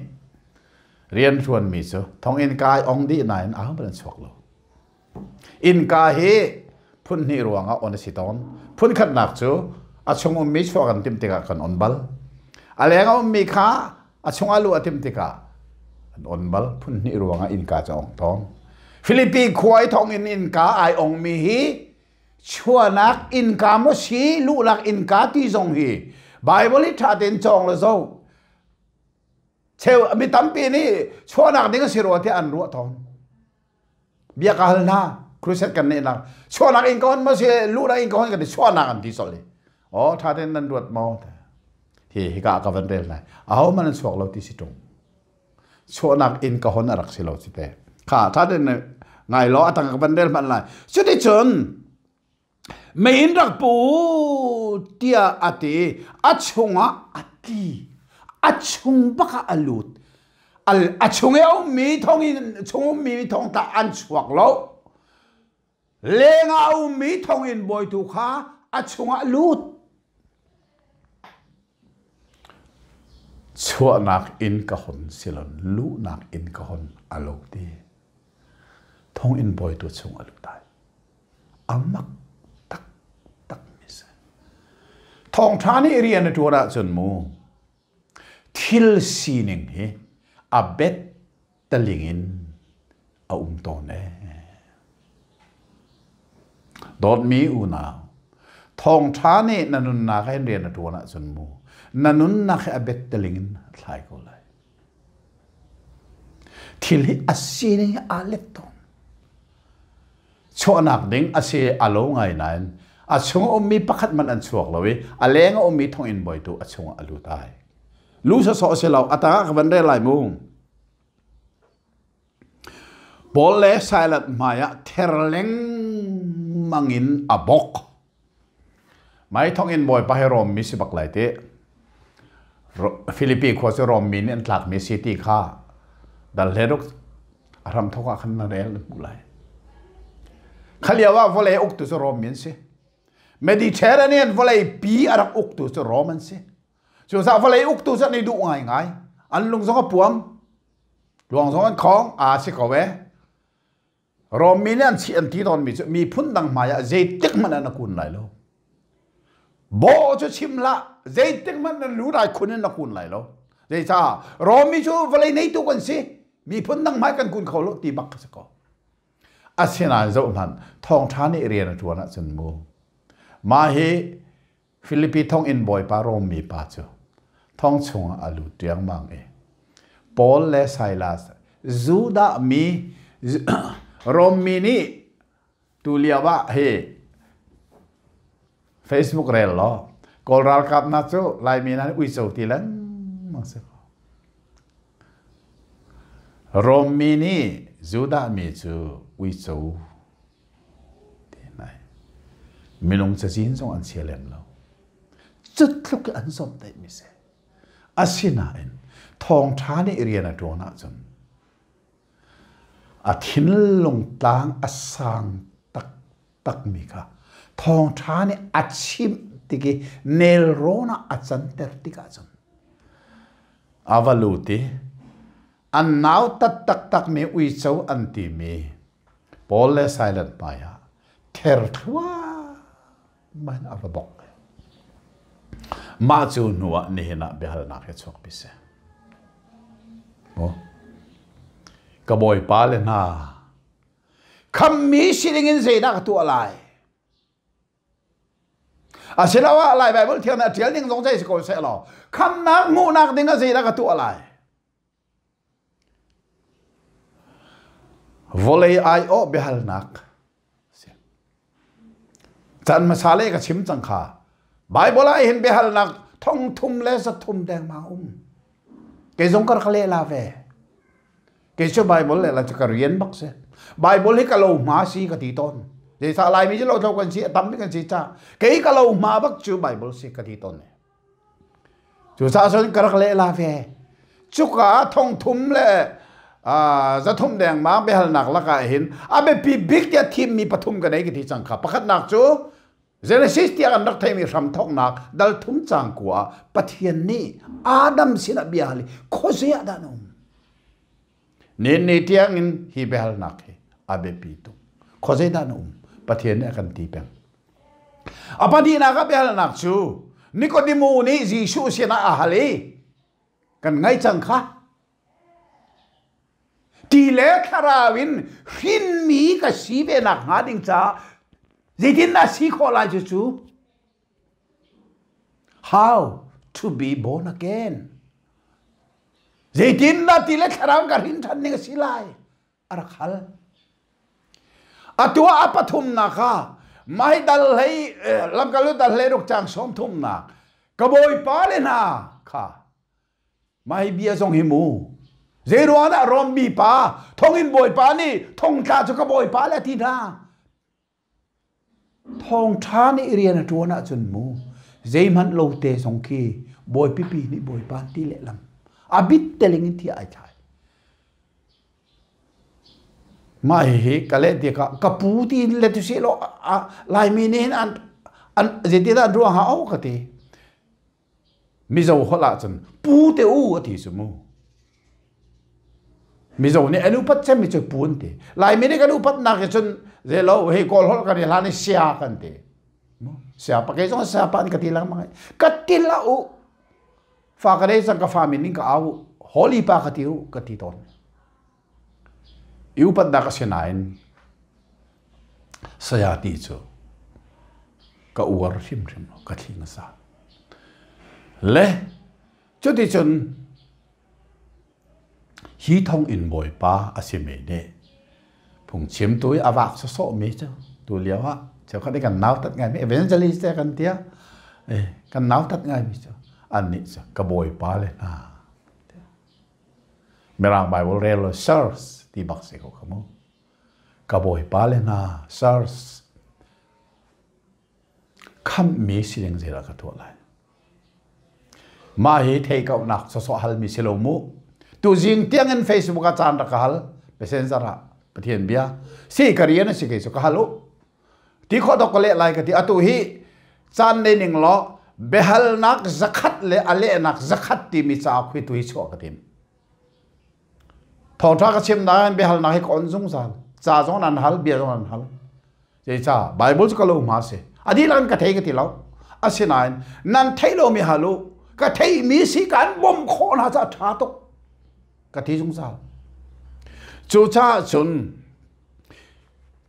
rianṭuanmi cu thonginn kai ong dih nain ahohmanh an chuak lo. Innka hi phun hnih ruangah on a si tawn. Phun khatnak cu a chung ummi chuah kan timh tikah kan on bal. A leng a ummi kha a chungah luh a timh tikah An on bal phun hnih ruangah innka cu a ong tawn. Filipi khua i thonginn innka ai ongmi hi chuahnak innka maw si luhnak innka ti zong hi Bible hi ṭha tein cawng le zoh. Cheu mi tampi nih chuahnak ding a si rua tiah an ruah tawn. Bia ka hal hna crusade kan neih nak chuahnak innka hon maw si luhnak innka hon kan ti chuahnak an ti colh i oh ṭha tein nan ruat maw hi hika ka van rel lai aho man an chuak lo ti si ṭung chuahnak inn ka hon a rak si lo ci te kha ṭha tein ngai law a tang ka van rel hmanh lai cuticun mei in rak pu tiah a ti a chungah a ti a chung bak ah a lut a chung i a ummi thong in chung ummi thong tah an chuak lo leng ah a ummi thonginn bawitu kha a chungah lut Chuahnak inn ka hon silon luhnak inn ka hon a lo ti. Thonginn bawitu chung a lut ai. A mak taktak mi si. Thawngṭha nih rian a ṭuan ahcun mu thil sining hi a bet taling in a um tawn ee. Dawtmi unau, thawngṭha nih na nunnak ah hin rian a ṭuan ahcun mu, na nunnak hi a bettaling in a thlai ko lai. Thil hi a sining hi aa let tawn. Chuahnak ding a si a lo ngai nain a chung a ummi pakhat man an chuak lo i a leng a ummi thonginn bawitu a chungah a lut ai. Lu sawsawh a si lo, a tangah ka van rel lai mu. Paul le Silas hmaiah ther lengmang in a bok. Mai thonginn bawipa hi Rom mi si bak lai ti. Filipi khua cu Rom mi nih an tlakmi si ti kha dal hle ruk a hram thok ah khan na rel na hmuh lai. Kha lio ah vawlei uktu cu Rom mi an si. Mediterranean vawlei pi a rak uktu cu Rom an si. Cucaah vawlei uktu cu an i duh ngaingai. An lung zong a puam. Luang zong an khong. Aa si ko e. Rom mi nih an chih an ti tawnmi cu miphun dang hmai ah zeitik hmanh ah na kun lai lo. Bawh cu chim hlah. Zeitik hmanh na lu rai khun in na kun lai lo. Zeicah Rom mi cu vawlei neitu kan si. Miphun dang hmai kan kun kho lo ti bak ka si ko. Asinain zoh hmanh thawngṭha nih rian a ṭuan ahcun mu. Mah hi Filipi thonginn bawipa Rom mi pa cu thong chungah a lut riangmang i Paul le Silas Judah mi Rom mi nih tu lio ah hi Facebook rel law Kawl ralkap hna cu Laimi hna nih uico ti lengmang si ko. Rom mi nih Judah mi cu uico Minung cazin zong an chia lem lo. Cutluk an zomhtaih mi si. Asinain thawngṭha nih rian a ṭuan ahcun a thinlung tlang a sang taktak mi kha thawngṭha nih a chimh tik i nelrawn ah a canter tik ahcun a va lut i an nautat taktakmi uico an timi Paul le Silas hmaiah ther thluahmah in a va bok. Mah cu hnu ah nihin ah biahalnak hi chuakpi si. Ka bawipa le hna, khammi sining in zeidah ka tuah lai? Asiloah Lai Baibal thiang nih a ṭial ning zong zei si ko seh law, khamnak hmuhnak ding ah zeidah ka tuah lai? Vawlei aiawh biahalnak si. Caan hmasa le ka chim cang kha. Bible ah hin biahalnak thong thum le za thum dengmang um. Kei zong ka rak leh la ve. Kei cu Bible leh la cu ka rian bak si. Bible hi ka lo hma si ka ti tawn. Zeicah Laimi cu lothlo kan si, a tam bik kan si ca. Kei ka lo hma bak cu Bible si ka ti tawn. Cucaah cun ka rak leh la ve. Cuka thong thum le zathum dengmang biahalnak lakah hin a biapi bik tiah thimmi pathum ka nei ka ti cang kha. Pakhatnak cu Genesis tiah kan rak theimi hramthawknak dal thum cang kua ah Pathian nih Adam sinah bia hal i khuazei ah dah na um? Nin ni tiangin hi biahalnak hi a biapi tuk. Khuazei dah na um? Pathian nih a kan ti peng. A pahnihnak ah biahalnak cu Nikodemu nih Jesuh sinah a hal i kan ngaih cang kha. Ti le thlarau in hrinmi ka si ve nak hnga ding caah zeitindah si khawh lai cucu? How to be born again? Zeitindah ti le thlarau ka hrin ṭhan ning a si lai? A rak hal. Atu ah a pathumnak ah mai dal hlei lamkalu dal hlei ruk cang sawm thumnak ka bawipa le hna kha mai bia zong hi mu zei ruang dah Rom mi pa thonginn bawipa nih thongtla cu ka bawipa le ti hna. Thawngṭha nih rian a ṭuan ahcun mu zeihmanh lo te zong khi bawipipi nih bawipa an ti lehlam. A bit teling in thiah ai thlai. Mah hihi ka leh tikah ka pu ti in let usih law Laimi nih hin an zeitindah an ruah hnga o ka ti. Mizo holh ahcun pu te u a ti cu mu. Mizo nih an upat cemmi cu pu an ti. Laimi nih kan upatnak hi cun zelo hei Kawl holh kan i hlan i sia kan ti. Sia pa kei zong sia pa an ka ti lengmang. Ka ti la u. Fa ka dei cang ka fa min in ka au. Holy pa ka ti u ka ti tawn. I upatnak a si nain saya ti cu ka uar hrimhrim lo, ka thling a sa. Le cuticun hi thonginn bawipa a simi nih phungchimtu i a vak sawsawhmi cu tu lio ah cheukhat nih kan nautat ngaimi evangelist te kan tiah kan nautat ngaimi cu annih cu ka bawipa le hna. Mirang Bible rel lo sirs ti bak si ko kha mu. Ka bawipa le hna sirs khamhmi sining zeidah ka tuah lai. Mah hi thei kauhnak sawsawh halmi si lo mu. Tuzing tiang in Facebook ah caan rak ka hal. Messenger ah Pathian bia. Si ka rian a si kei cu ka hal u. Ti khawh dok ka leh lai ka ti. Atu hi caan nei ning law biahalnak zakhat le a lehnak zakhat timi cauk hi tu hi chuah ka tim. Thawngṭha ka chim nain biahalnak hi ka on zungzal. Ca zong nan hal, bia zong nan hal. Zeicah Bible cu ka lo hma si. A dihlak in ka thei ka ti lo. Asinain nan theih lomi hal u. Ka theihmi si kan bawmh khawh hna caah ṭha tuk. Ka ti zungzal. Cucaah cun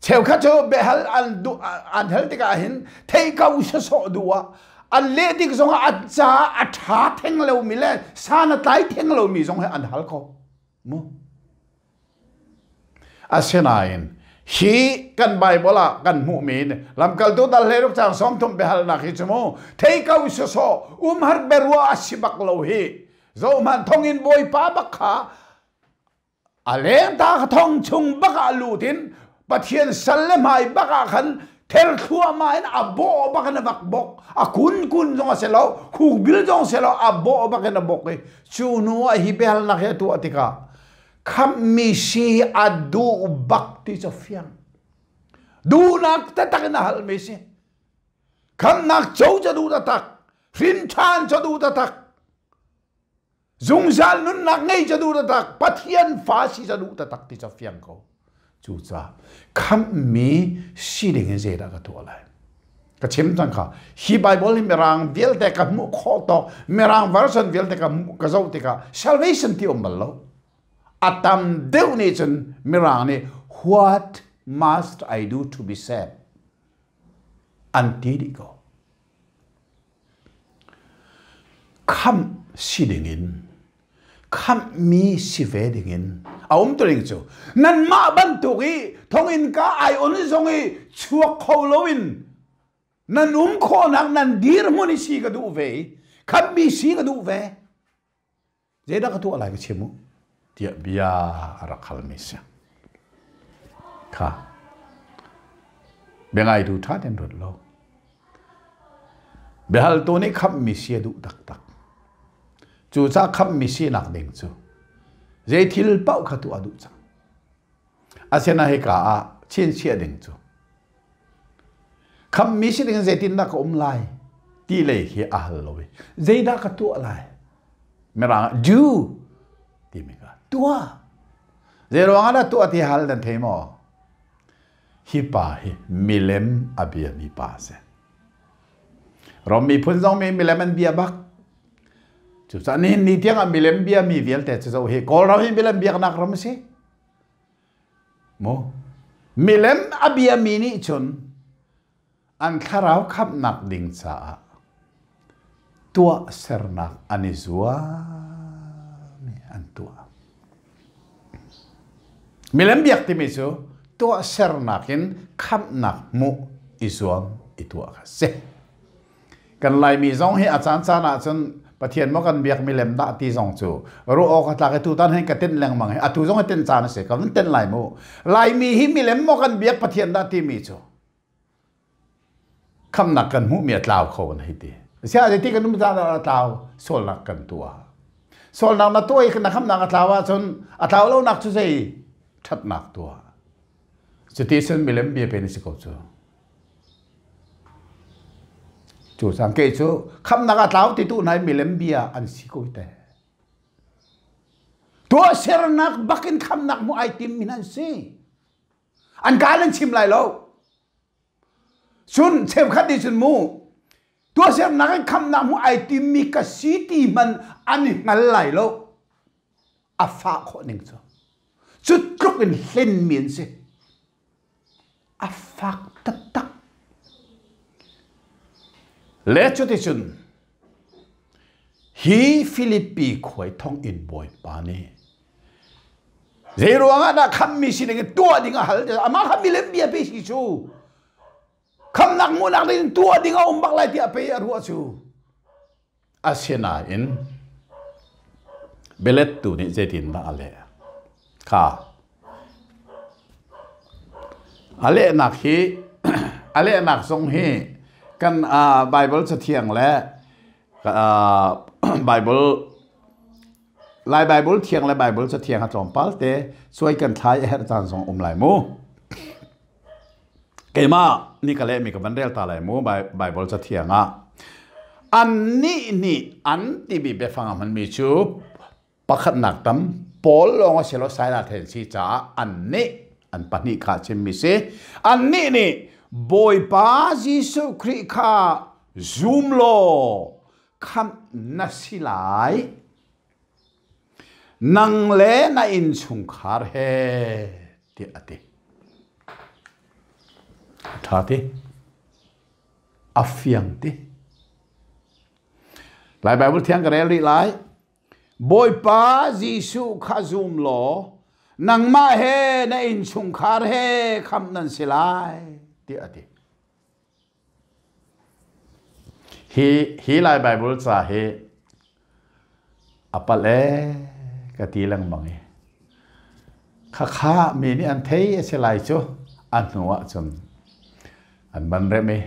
Cheukhat cu biahal an duh an hal tikah hin thei ko sawsawh duh ah an leh tik zongah an caah a ṭha theng lomi le san a tlai theng lomi zong hi an hal ko mu. Asinain hi kan Bible ah kan hmuhmi lamkaltu dal hlei ruk cang 30 biahalnak hi cu mu thei ko sawsawh umhar berua a si bak lo hi zohhmanh thonginn bawipa bak kha A lengta ka thong chung bak ah lut in Pathian sal le hmai bak ah khan ther thluahmah in a bawh bak in a vak bok. A kun kun zong a si lo, khukbil zong si lo, a bawh bak in a bok i cu hnu ah hi biahalnak hi a tuah tikah khamhmi si a duh bak ti cu fiang. Duhnak taktak in a halmi si. Khamhnak co cu duh taktak, hrin ṭhan cu duh taktak. Zungzal nunnak ngei ca duh taktak, Pathian fa si ca duh taktak ti ca fiang ko. Cucaah khamhmi si ding in zeidah ka tuah lai? Ka chim cang kha. Hi Bible hi Mirang vialte ka hmuh khawh tawk, Mirang version vialte ka hmuh ka zoh tikah salvation ti um bal lo. A tam deuh nih cun Mirang nih what must I do to be saved? An ti dih ko. Khamh si dingin, khamhmi si ve dingin a um tuning cu nanmah bantuk i thonginn ka ai on zong i chuak kho loin nan um khawhnak nan dirhmun i si ka duh ve i khamhmi si ka duh ve. Zeidah ka tuah lai ka chim u tiah bia a rak halmi si. Kha biangaitu ṭha tein ruat lo. Biahaltu nih khamhmi si a duh taktak. Cucaah khamhmi sinak ding cu zei thil paoh kha tuah a duh cang. Asinain hika ah chinchiah ding cu khamhmi si ding zeitindah ka um lai ti lei khi a hal lo i zeidah ka tuah lai Mirang ah do timi kha tuah. Zei ruang ah dah tuah ti hal nan thei maw? Hi pa hi milem a biami pa a si. Rom miphun zong mi milem an bia bak. Cucaah nihin ni tiang ah milem biami vialte cu zoh hi Kawlram hi milem biaknak ram a si. Mu milem a biami nih cun an thlarau khamhnak ding caah tuahsernak an i zuam i an tuah. Milem biak timi cu tuahsernak in khamhnak hmuh i zuam i tuah kha si. Kan Laimi zong hi a caancaan ahcun Pathian maw kan biak milem dah ti zong cu ruah awk a tlak i tutan hin ka tinh lengmang hi atu zong hi tinh caan a si ka vun tinh lai mu. Laimi hi milem maw kan biak Pathian dah timi cu khamnak kan hmuhmi a tlau kho an hei ti. Sia ti kan um caan a tlau sualnak kan tuah. Sualnak na tuah i na khamnak a tlau ahcun a tlau lonak cu zei ṭhatnak tuah. Cuti cun milem bia pe na si ko cu. Cu cang kei cu khamnak a tlau ti tu nai milem bia an si ko te. Tuahsernak bakin khamnak mu ai tim min an si. An ka nan chim lai lo. Cun cheukhat nih cun mu tuahsernak in khamnak mu ai timmi ka si ti man an i hngal lai lo. A fah khawh ning cu. Cu tluk in hlenmi an si. A fak taktak. Le cuticun hi Filipi khuai thonginn bawipa nih zei ruangah dah khammi sining in tuah ding a hal amah kha milem bia pe si cu khamnak hmuhnak ding tuah ding a um bak lai tiah pei a ruah cu. Asinain bialettu nih zeitindah a leh? Kha a lehnak hi a lehnak zong hi kan Bible Cathiang le Bible Lai Bible thiang le Bible Cathiang a tlawmpal te suai kan thlai a herh caan zong um lai mu. Keimah nih ka lehmi ka van rel ta lai mu Bible cathiang ah. Annih nih an timi biafang a hmanmi cu pakhatnak tam Paul lawng a si lo Silas he si caah annih an pahnih kha chimmi si. Annih nih Bawipa Jesuh Khrih kha zum law khamh na si lai. Nang le na innchungkhar he tiah a ti. A ṭha ti. A fiang ti. Lai Bible thiang ka rel rih lai. Bawipa Jesuh kha zum law nangmah he na innchungkhar he khamh nan si lai tiah a ti. Hi, hi Lai Baibal ca hi a palh ee ka ti lengmang i khakha mi nih an thei a si lai cu a hnu ahcun an van remh i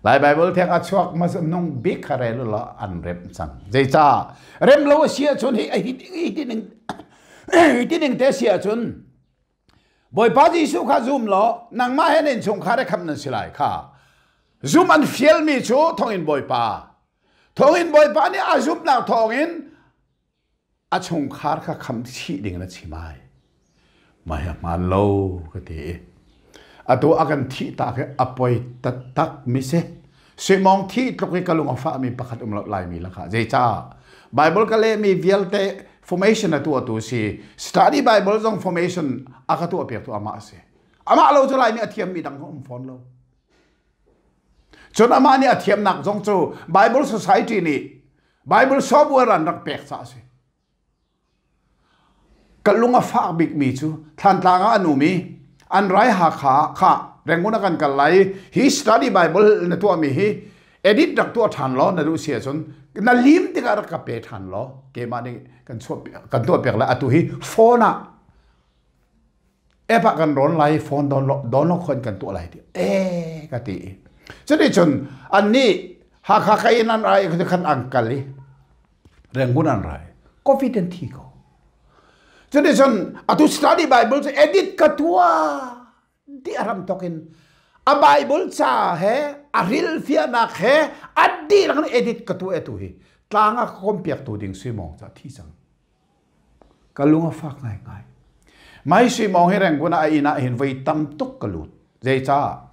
Lai Baibal thiang a chuak hmasa nung bik kha rel u law an remh cang. Zeicah? Rem lo a si ahcun hi hi hi ning hi ti ning te si ahcun Bawipa Jesuh kha zum law nangmah he na innchungkhar he khamh nan si lai kha. Zum an fialmi cu thonginn Bawipa. Thonginn Bawipa nih a zumhnak thawngin a chungkhar kha khamh chih ding na chim ai. Mah hi a hmaan lo ka ti i atu a kan thih tak hi a poi taktak mi si. Simong thi tluk i ka lung a fahmi pakhat um lo Laimi lakah zeicah Bible ka lehmi vialte formation a tuahtu si study Bible zong formation a ka tuah piaktu amah a si amah lo cu Laimi a thiammi dang um fawn lo cun amah nih a thiamnak zong cu Bible Society nih Bible software an rak pek caah a si Ka lung a fak bikmi cu Thlantlang ah an um i an rai Hakha kha Rangoon ah kan kal lai i hi study Bible na tuahmi hi edit rak tuah ṭhan law na duh si ahcun na lim tikah rak ka pe ṭhan law keimah nih kan chuah kan tuah piak lai atu hi phone ah app ah kan rawn lai phone download khon kan tuah lai ti eh ka ti cuticun annih Hakha ka in an rai khan an kal i Rangoon an rai covid an thi ko cuticun atu study bible cu edit ka tuah di aram tokin a bible ca he a ril fiahnak he a dihlak in edit ka tuah tu hi tlang a kom piak tu ding sui mong ca thi cang Ka lung a fak ngaingai. Mai Sui Mawng hi Rangoon ah a inn ah hin voi tam tuk ka lut. Zeicah?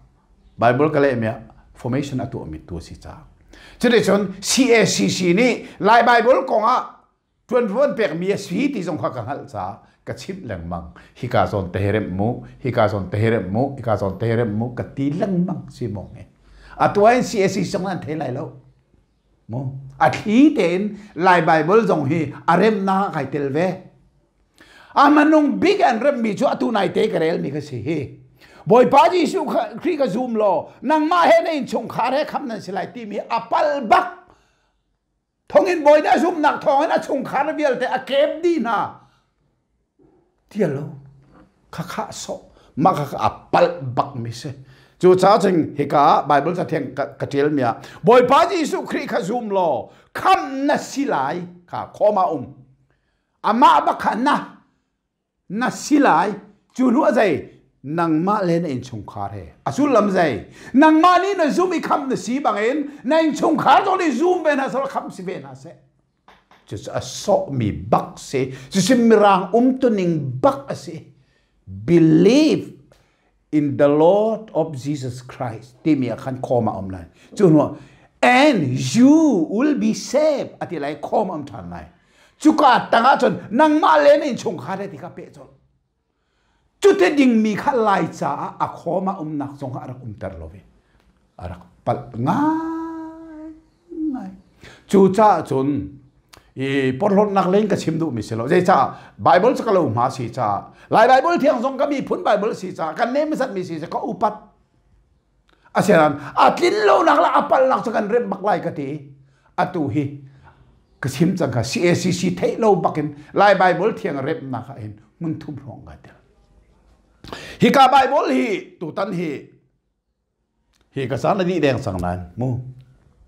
Bible ka lehmi ah formation a tuahmi tu a si caah. Cuticun CACC nih Lai Bible kong ah Ṭuanvo an pekmi a si ti zong kha ka hngalh caah ka chimh lengmang. Hika zawn te hi remh mu, hika zawn te hi remh mu, hika zawn te hi remh mu ka ti lengmang si mong he. Atu ah hin CAC zong an thei lai lo. Mu. A thli tein Lai Bible zong hi a remnak ah kai tel ve. A hmanung bik an remmi cu atu nai te ka relmi ka si hi. Bawipa Jesuh Khrih ka zum law nangmah he na innchungkhar he kham nan si lai timi a pal bak. Thonginn bawi nih a zumhnak thawngin a chungkhar vialte a kep dih hna. Tial lo. Khakha sawh. Mah kha a palh bak mi si. Cu caah cun hika ah Bible cathiang ka ṭial mi ah Bawipa Jesuh Khrih kha zum law khamh na si lai kha khawm ah um. Amah bak kha na na si lai cu hnu a zei nangmah le na innchungkhar he a sullam zei nangmah nih na zum i khamh na si bangin na innchungkhar zong nih zum ve hna seh khamh si ve hna seh cucu a sawhmi bak si cucu mirang umtuning bak a si believe in the Lord of Jesus Christ timi ah khan khawm a um lai cu hnu and you will be saved a ti lai khawm am ṭhan lai cuka tangah cun nangmah le na innchungkhar he ti kha peh colh cute dingmi kha lai caah a khawm a umnak zong a rak umter lo ve a rak palh ngai ngai cu caah cun i porhlawtnak leng ka chim duhmi si lo zeicah Bible cu ka lo hma si caah Lai Bible thiang zong ka miphun Bible si caah kan nem mi si ka upat asian a tlin lonak le a palnak cu kan remh bak lai ka ti atu hi ka chim cang kha CACC theih lo bakin Lai Bible thiang remnak ah hin hmun thum hrawng ka tel hika Bible hi tutan hi Hi ka caan a dih deng cang nain mu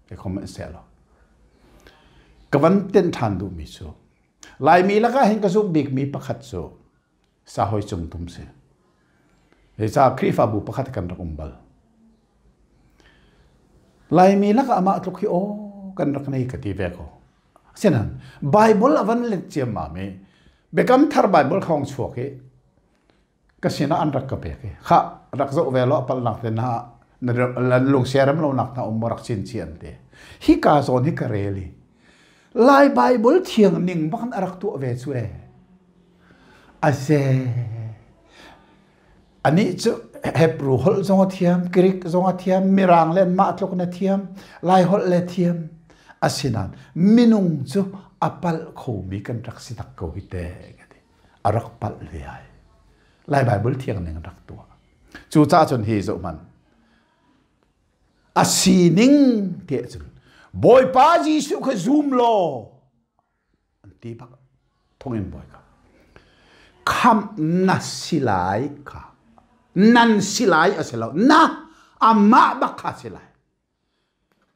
ka comment seh law. Ka van ten ṭhan duhmi cu Laimi lakah hin ka zumh bikmi pakhat cu sahoi cung tum si. Zeicah Khrihfabu pakhat kan rak um bal. Laimi lakah amah tluk hi aw kan rak nei ka ti ve ko. Asinain Bible a van let ciammam i Biakam Thar Bible khong chuak i ka sinah an rak ka pek i khah rak zoh ve law palnak te na na lungsiarem lonak hna um rak chin chi an ti hika zawn hi ka rel i Lai Bible thiang ning bak in a rak tuah ve cu e aze anih cu Hebrew holh zong a thiam Greek zong a thiam Mirang le mah tluk na thiam Lai holh le thiam asinain minung cu a palh khomi kan rak si tak ko hi te a rak palh ve ai Lai Bible thiang ning rak tuah cu ca cun hi zoh hman a sining te cun Bawipa Jesuh kha zum law an ti bak thongin bawi kha khamh na si lai kha nan si lai a si lo na amah bak kha si lai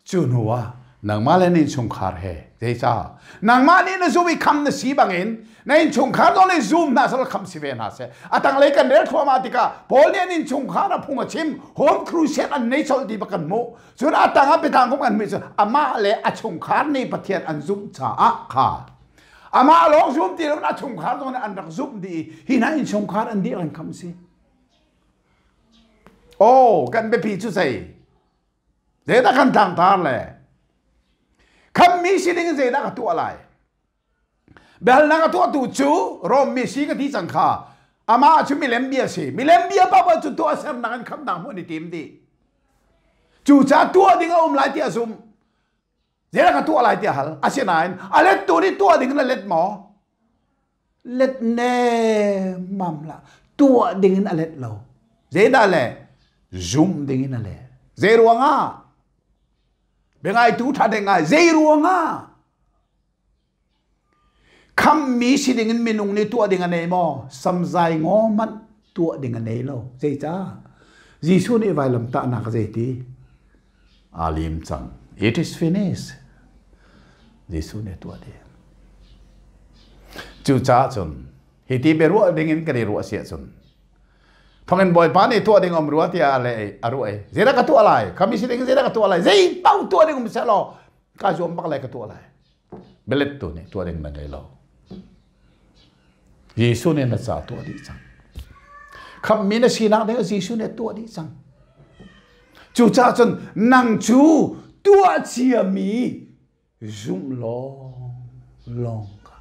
Cu hnu ah nangmah le na innchungkhar he zeicah nangmah nih na zum i kham na si bangin na innchungkhar zong nih zum hna seh kham si ve hna seh. A tanglei kan rel thluahmah tikah Paul nih an innchungkhar a phung a chim home crusade an nei colh ti bak kan hmuh. Cun a tang ah biatlang kum kan hmuh cu amah le a chungkhar nih Pathian an zumh caah kha amah lawng zum ti lo a chungkhar zong nih an rak zumh dih i hi hna innchungkhar an dih an kham si. Oh, kan biapi cu zei? Zeidah kan tlangtar le khammi sining in zeidah ka tuah lai? Biahalnak a tuahtu cu Rom mi si ka ti cang kha. Amah cu milem bia si. Milem bia paoh cu tuah sernak in khamnak hmuh an i tim dih. Cucaah tuah ding a um lai tiah a zumh. Zeidah ka tuah lai tiah hal. Asinain a lettu nih tuah ding in a let maw? Let nemmam lah. Tuah ding in a let lo. Zeidah le? Zum ding in a leh. Zei ruangah? Biangaitu ṭha deng ngai. Zei ruangah? Khammi si ding in minung nih tuah ding a nei maw? Samzai ngaw hmanh tuah ding a nei lo. Zeicah? Jesuh nih vailamtahnak a zeiti? Aa lim cang. It is finished. Jesuh nih tuah ding. Cucaah cun hi ti biaruah ding in kan i ruah si ahcun thongin Bawipa nih tuah ding um rua tiah le a ruah i zeidah ka tuah lai khami si ding zeidah ka tuah lai zei paoh tuah ding um seh law ka zuam bak lai ka tuah lai bialet tu nih tuah ding na ngei lo Jesuh nih na ca tuah dih cang khamhmi na sinak ding Jesuh nih tuah dih cang cucaah cun nang cu tuah ciami zumh lawng lawng kha.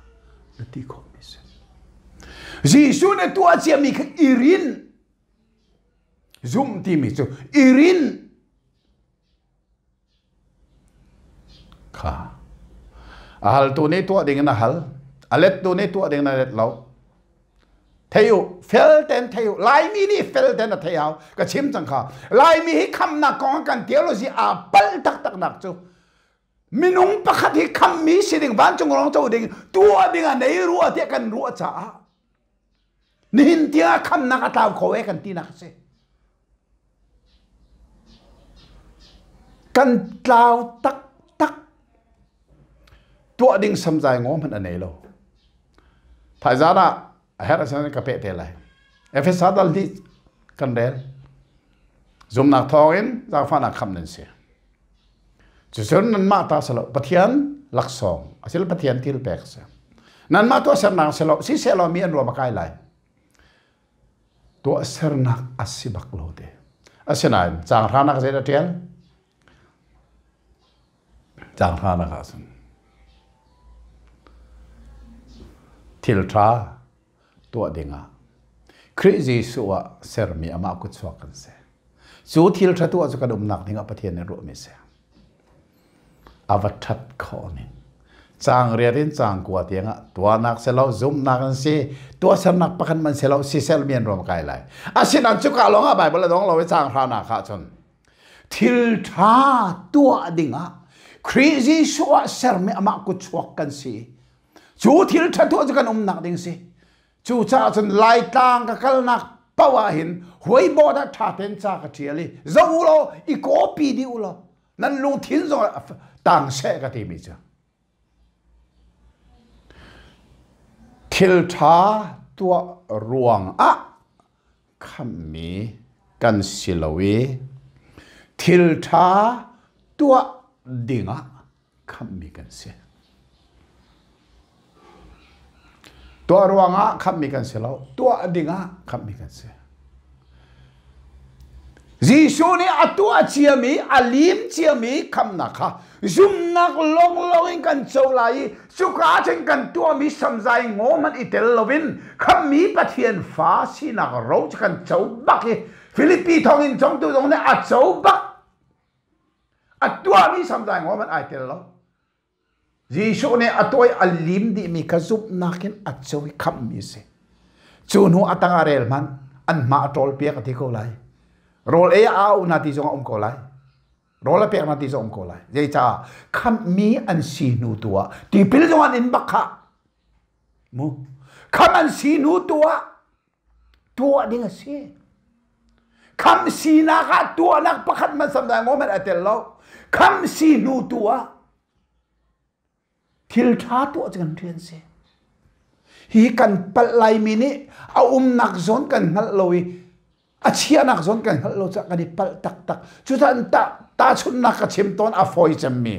Na ti khawh mi si. Jesuh nih tuah ciami kha i rin. Zumh timi cu i rin. Kha. A haltu nih tuah ding in a hal. A lettu nih tuah ding in a let lo. Thei u, fel ten thei u. Laimi nih fel ten a thei hau. Ka chim cang kha. Laimi hi khamnak kong kan theology aa pal taktak nak cu minung pakhat hi khammi si ding vancung rong co ding tuah ding ah nei rua tiah kan ruah caah nihin tiang ah khamnak a tlau kho e kan tinak a si. Kan tlau taktak. Tuah ding samzai ngaw hmanh a nei lo. Thaizan ah a herh asin ka peh te lai. Efesa dal hnih kan rel. Zumnak thawngin zaangfahnak khamh nan si. Cucun nanmah ta si lo, Pathian laksawng, asil Pathian thil pek a si. Nanmah tuahsernak si lo, siseh law mi an ruam a kai lai. Tuahsernak a si bak lo te. Asinain caang hranak zei dah ṭial? Caang hranak ah cun thil ṭha tuah dingah Khrih Jesuh ah sermi amah kutchuak kan si. Cu thil ṭha tuah cu kan umnak dingah Pathian nih ruahmi a si. A va ṭhat khawh ning. Caang riat in caang kua tiangah tuahnak si lo, zumhnak an si, tuahsernak pakhat man si lo, sisel mi an ruam kai lai. Asinain cuka lawngah Baibal a dong lo i caang hranak ah cun thil ṭha tuah dingah Khrih Jesuh ah sermi amah kutchuak kan si. Cu thil ṭha tuah cu kan umnak ding si. Cucaah cun Laitlang ka kalnak paoh ah hin huaibaw dah ṭha tein ca ka ṭial i zoh u law i kawpi dih u law nan lungthin zong tang seh ka timi cu. Thil ṭha tuah ruang ah khamhmi kan si lo i thil ṭha tuah dingah khamhmi kan si. Tuah ruangah khamhmi kan si lo, tuah dingah khamhmi kan si. Jesuh nih a tuah ciami, a lim ciami khamnak kha zumnak lawnglawng in kan co lai i cuka cun kan tuahmi samzai ngaw hmanh i tel loin khammi Pathian fa sinak ro cu kan co bak i Filipi thonginn congtu zong nih a co bak. A tuahmi samzai ngaw hmanh ai tel lo. Jesuh nih a tuah i a lim dihmi kha zumhnak in a co i khamhmi a si. Cu hnu a tang ah rel hmanh an hma a ṭawl piak a ti ko lai. Rawl ei a au na ti zong a um ko lai. Rawl a pek na ti zong a um ko lai. Zeicah khamhmi an si hnu tu ah tipil zong an in bak khah. Mu. Khamh an si hnu tu ah tuah ding a si. Khamh sinak ah tuahnak pakhat hmanh samdai ngaw hmanh a tel lo. Khamh si hnu tu ah thil ṭha tuah cu kan rian si. Hi kan palh laimi nih a umnak zawn kan hngalh lo i a chiahnak zawn kan hngalh lo caah kan i palh taktak. Cucaah ta tahchunhnak ka chim tawn a fawi cemmi.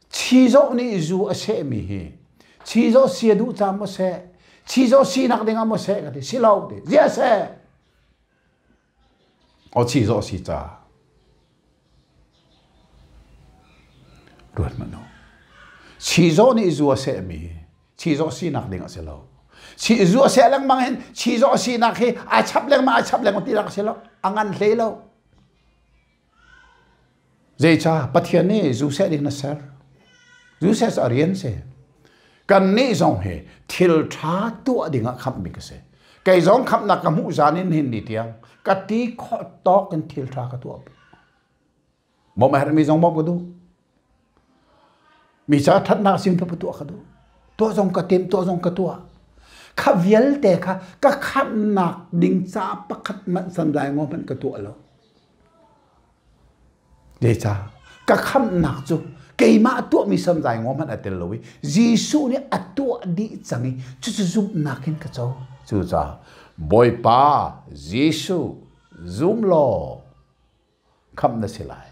Chizawh nih zu a sehmi hi chizawh si a duh caah maw seh, chizawh sinak dingah maw seh ka ti, si lo ti, ziah seh. Aw chizawh si caah. Ruat hmanh u. Chizawh nih zu a sehmi hi chizawh sinak ding a si lo. Zu a seh lengmang hin chizawh sinak hi ai chap lengmang ai chap lengmang ti nak a si lo. A ngan hlei lo. Zeicah Pathian nih zu seh ding na ser? Zu seh cu a rian si. Kannih zong hi thil ṭha tuah dingah khamhmi ka si. Kei zong khamhnak ka hmuh zan in hin ni tiang ka ti khawh tawk in thil ṭha ka tuah. Bawmh a herhmi zong bawmh ka duh. Mi ca ṭhatnak sin tu tuah ka duh. Tuah zong ka tim, tuah zong ka tuah. Kha vialte kha ka khamhnak ding ca pakhat hmanh sanlai ngaw hmanh ka tuah lo. Zeicah? Ka khamhnak cu keimah tuahmi samzai ngaw hmanh a tel lo i Jesuh nih a tuah dih cang i cucu zumhnak in ka co. Cucaah Bawipa Jesuh zum law khamh na si lai.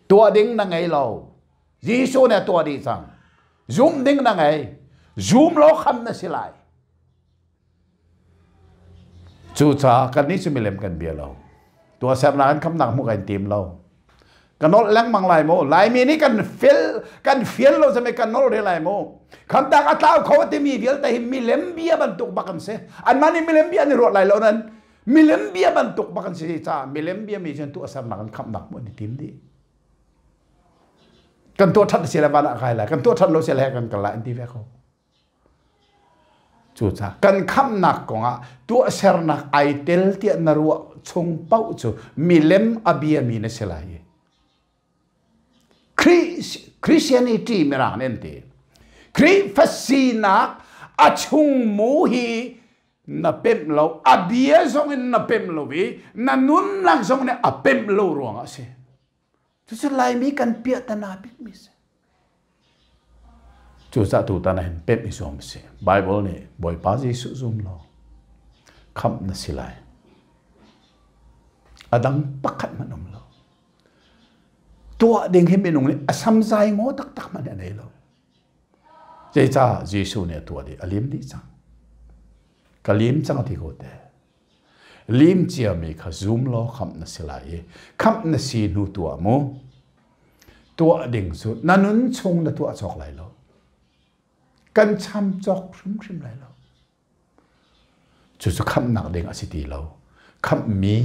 Tuah ding na ngei lo. Jesuh nih a tuah dih cang. Zum ding na ngei. Zum law khamh na si lai. Cucaah kannih cu milem kan bia lo. Tuahsernak in khamnak hmuh kan tim lo. Ka nolh lengmang lai mu. Laimi nih kan fel kan fial lo zame kan nolh re lai mu. Khamtak a tlau kho timi vialte hi milem bia bantuk bak an si. Anmah nih milem bia an i ruat lai lo nan milem bia bantuk bak an si caah milem bia mi cun tuah sernak an khamnak mu an i tim dih. Kan tuah that si le van ah kai lai, kan tuah that lo si le kan kal lai an ti ve ko. Cucaah kan khamhnak kongah tuahsernak ai tel tiah na ruah chung paoh cu milem a biami na si lai. Christianity mirang nih an ti. Khrihfa sinak a chungmu hi na pemh lo, a bia zong in na pemh lo i na nunnak zong nih a pemh lo ruangah a si. Cucu Laimi kan piahtana bikmi si. Cucaah tutan ah hin pemh i zuam si. Bible nih Bawipa Jesuh zum law khamh na si lai. A dang pakhat hmanh um lo. Tuah ding hi minung nih a samzai ngaw taktak hmanh a nei lo. Zeicah Jesuh nih a tuah dih, a lim dih cang. Ka lim cang ti ko te. Lim ciami kha zum law khamh na si lai i khamh na si hnu tuah mu. Tuah ding cu na nun chung na tuah cawk lai lo. Kan cham cawk hrimhrim lai lo. Cucu khamhnak ding a si ti lo. Khamhmi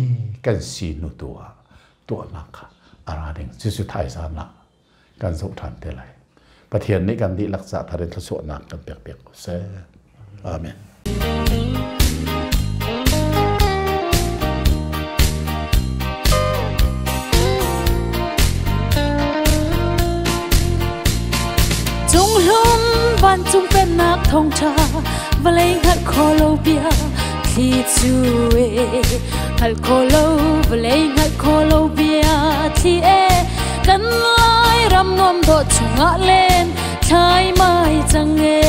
kan si hnu tu ah tuahnak kha a ra ding. Cucu thaizan ah kan zoh ṭhan te lai. Pathian nih kan dihlak ca thar in thluachuahnak kan pek piak ko seh. Amen. Cunghlum vancung pennak thawngṭha vawlei hngalh kho lo bia thli cu e hngalh kho lo vawlei hngalh kho lo bia thli e kan lai ram nuam dawh chungah len thlai mai cang e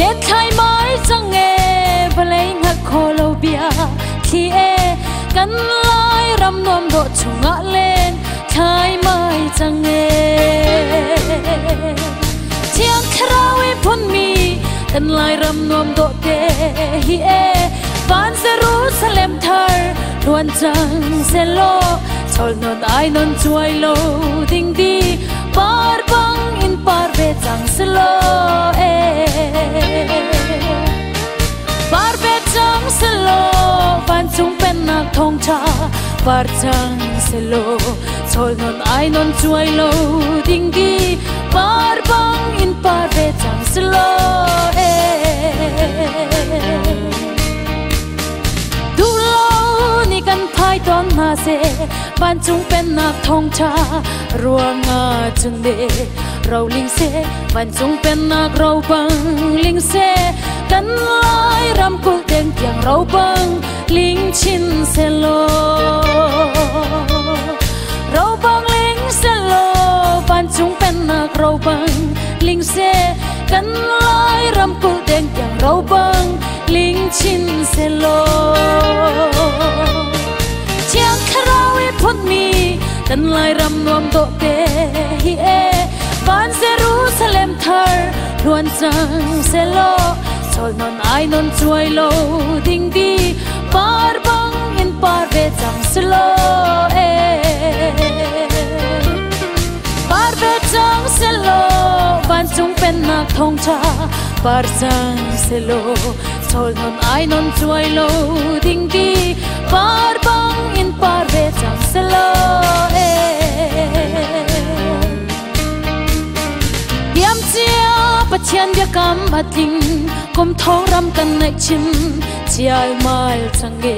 len thlai mai cang e vawlei hngalh kho lo bia thli e kan lai ram nuam dawh chungah len thlai mai cang e Thiang Thlarau i phunmi kan Lairam nuam dawh te hi e van Jerusalem thar luan cang selaw chol non ai non chuai lo ding di par bang in par ve cang selaw e par ve cang selaw vancung pennak thawngtha par cang selaw chol non ai non chuai lo ding di par bang in par ve cang selaw e duh lo ni kan phai ton hna se vancung pennak thawngtha ruangah cun de ro ling se vancung pennak ro bang ling se kan lai ram kul deng tiang ro bang ling chin se lo ro bang ling se lo vancung pennak ro bang ling se kan lai ram kul deng tiang ro bang ling chin se lo Thiang Thlarau i phunmi kan Lairam nuam dawh te hi e van Jerusalem thar luan cang selaw chol non ai non chuai lo ding di par bang in par ve cang selaw e par ve cang selaw vancung pennak thawngtha par cang selaw chol non ai non chuai lo ding di par bang in par ve cang selaw e Tiam cia Pathian biakam a tling kum thong ram kan naih chin chial mal cang e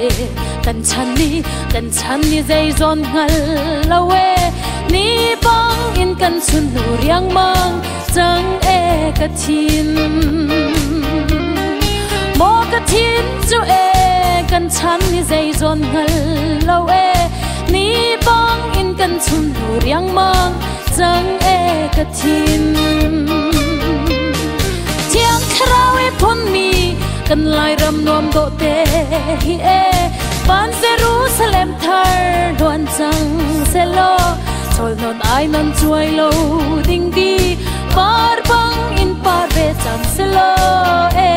kan chan ni kan chan ni zei zawn hngal lo e ni bang in kan chun nu riangmang cang e ka thin maw ka thin cu e kan chan ni zei zawn hngal lo e ni bang in kan chun nu riangmang cang e ka thin Thiang Thlarau i phunmi kan Lairam nuam dawh te hi e van Jerusalem thar luan cang selaw chol non ai non chuai lo ding di par bang in par ve cang selaw e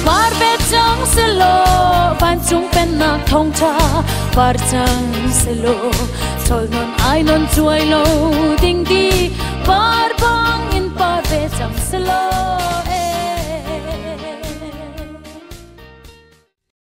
par ve cang selaw vancung pennak Thawngṭha par cang selaw, Chol non ai non cuai lo ding di, Par bang in par ve cang selaw.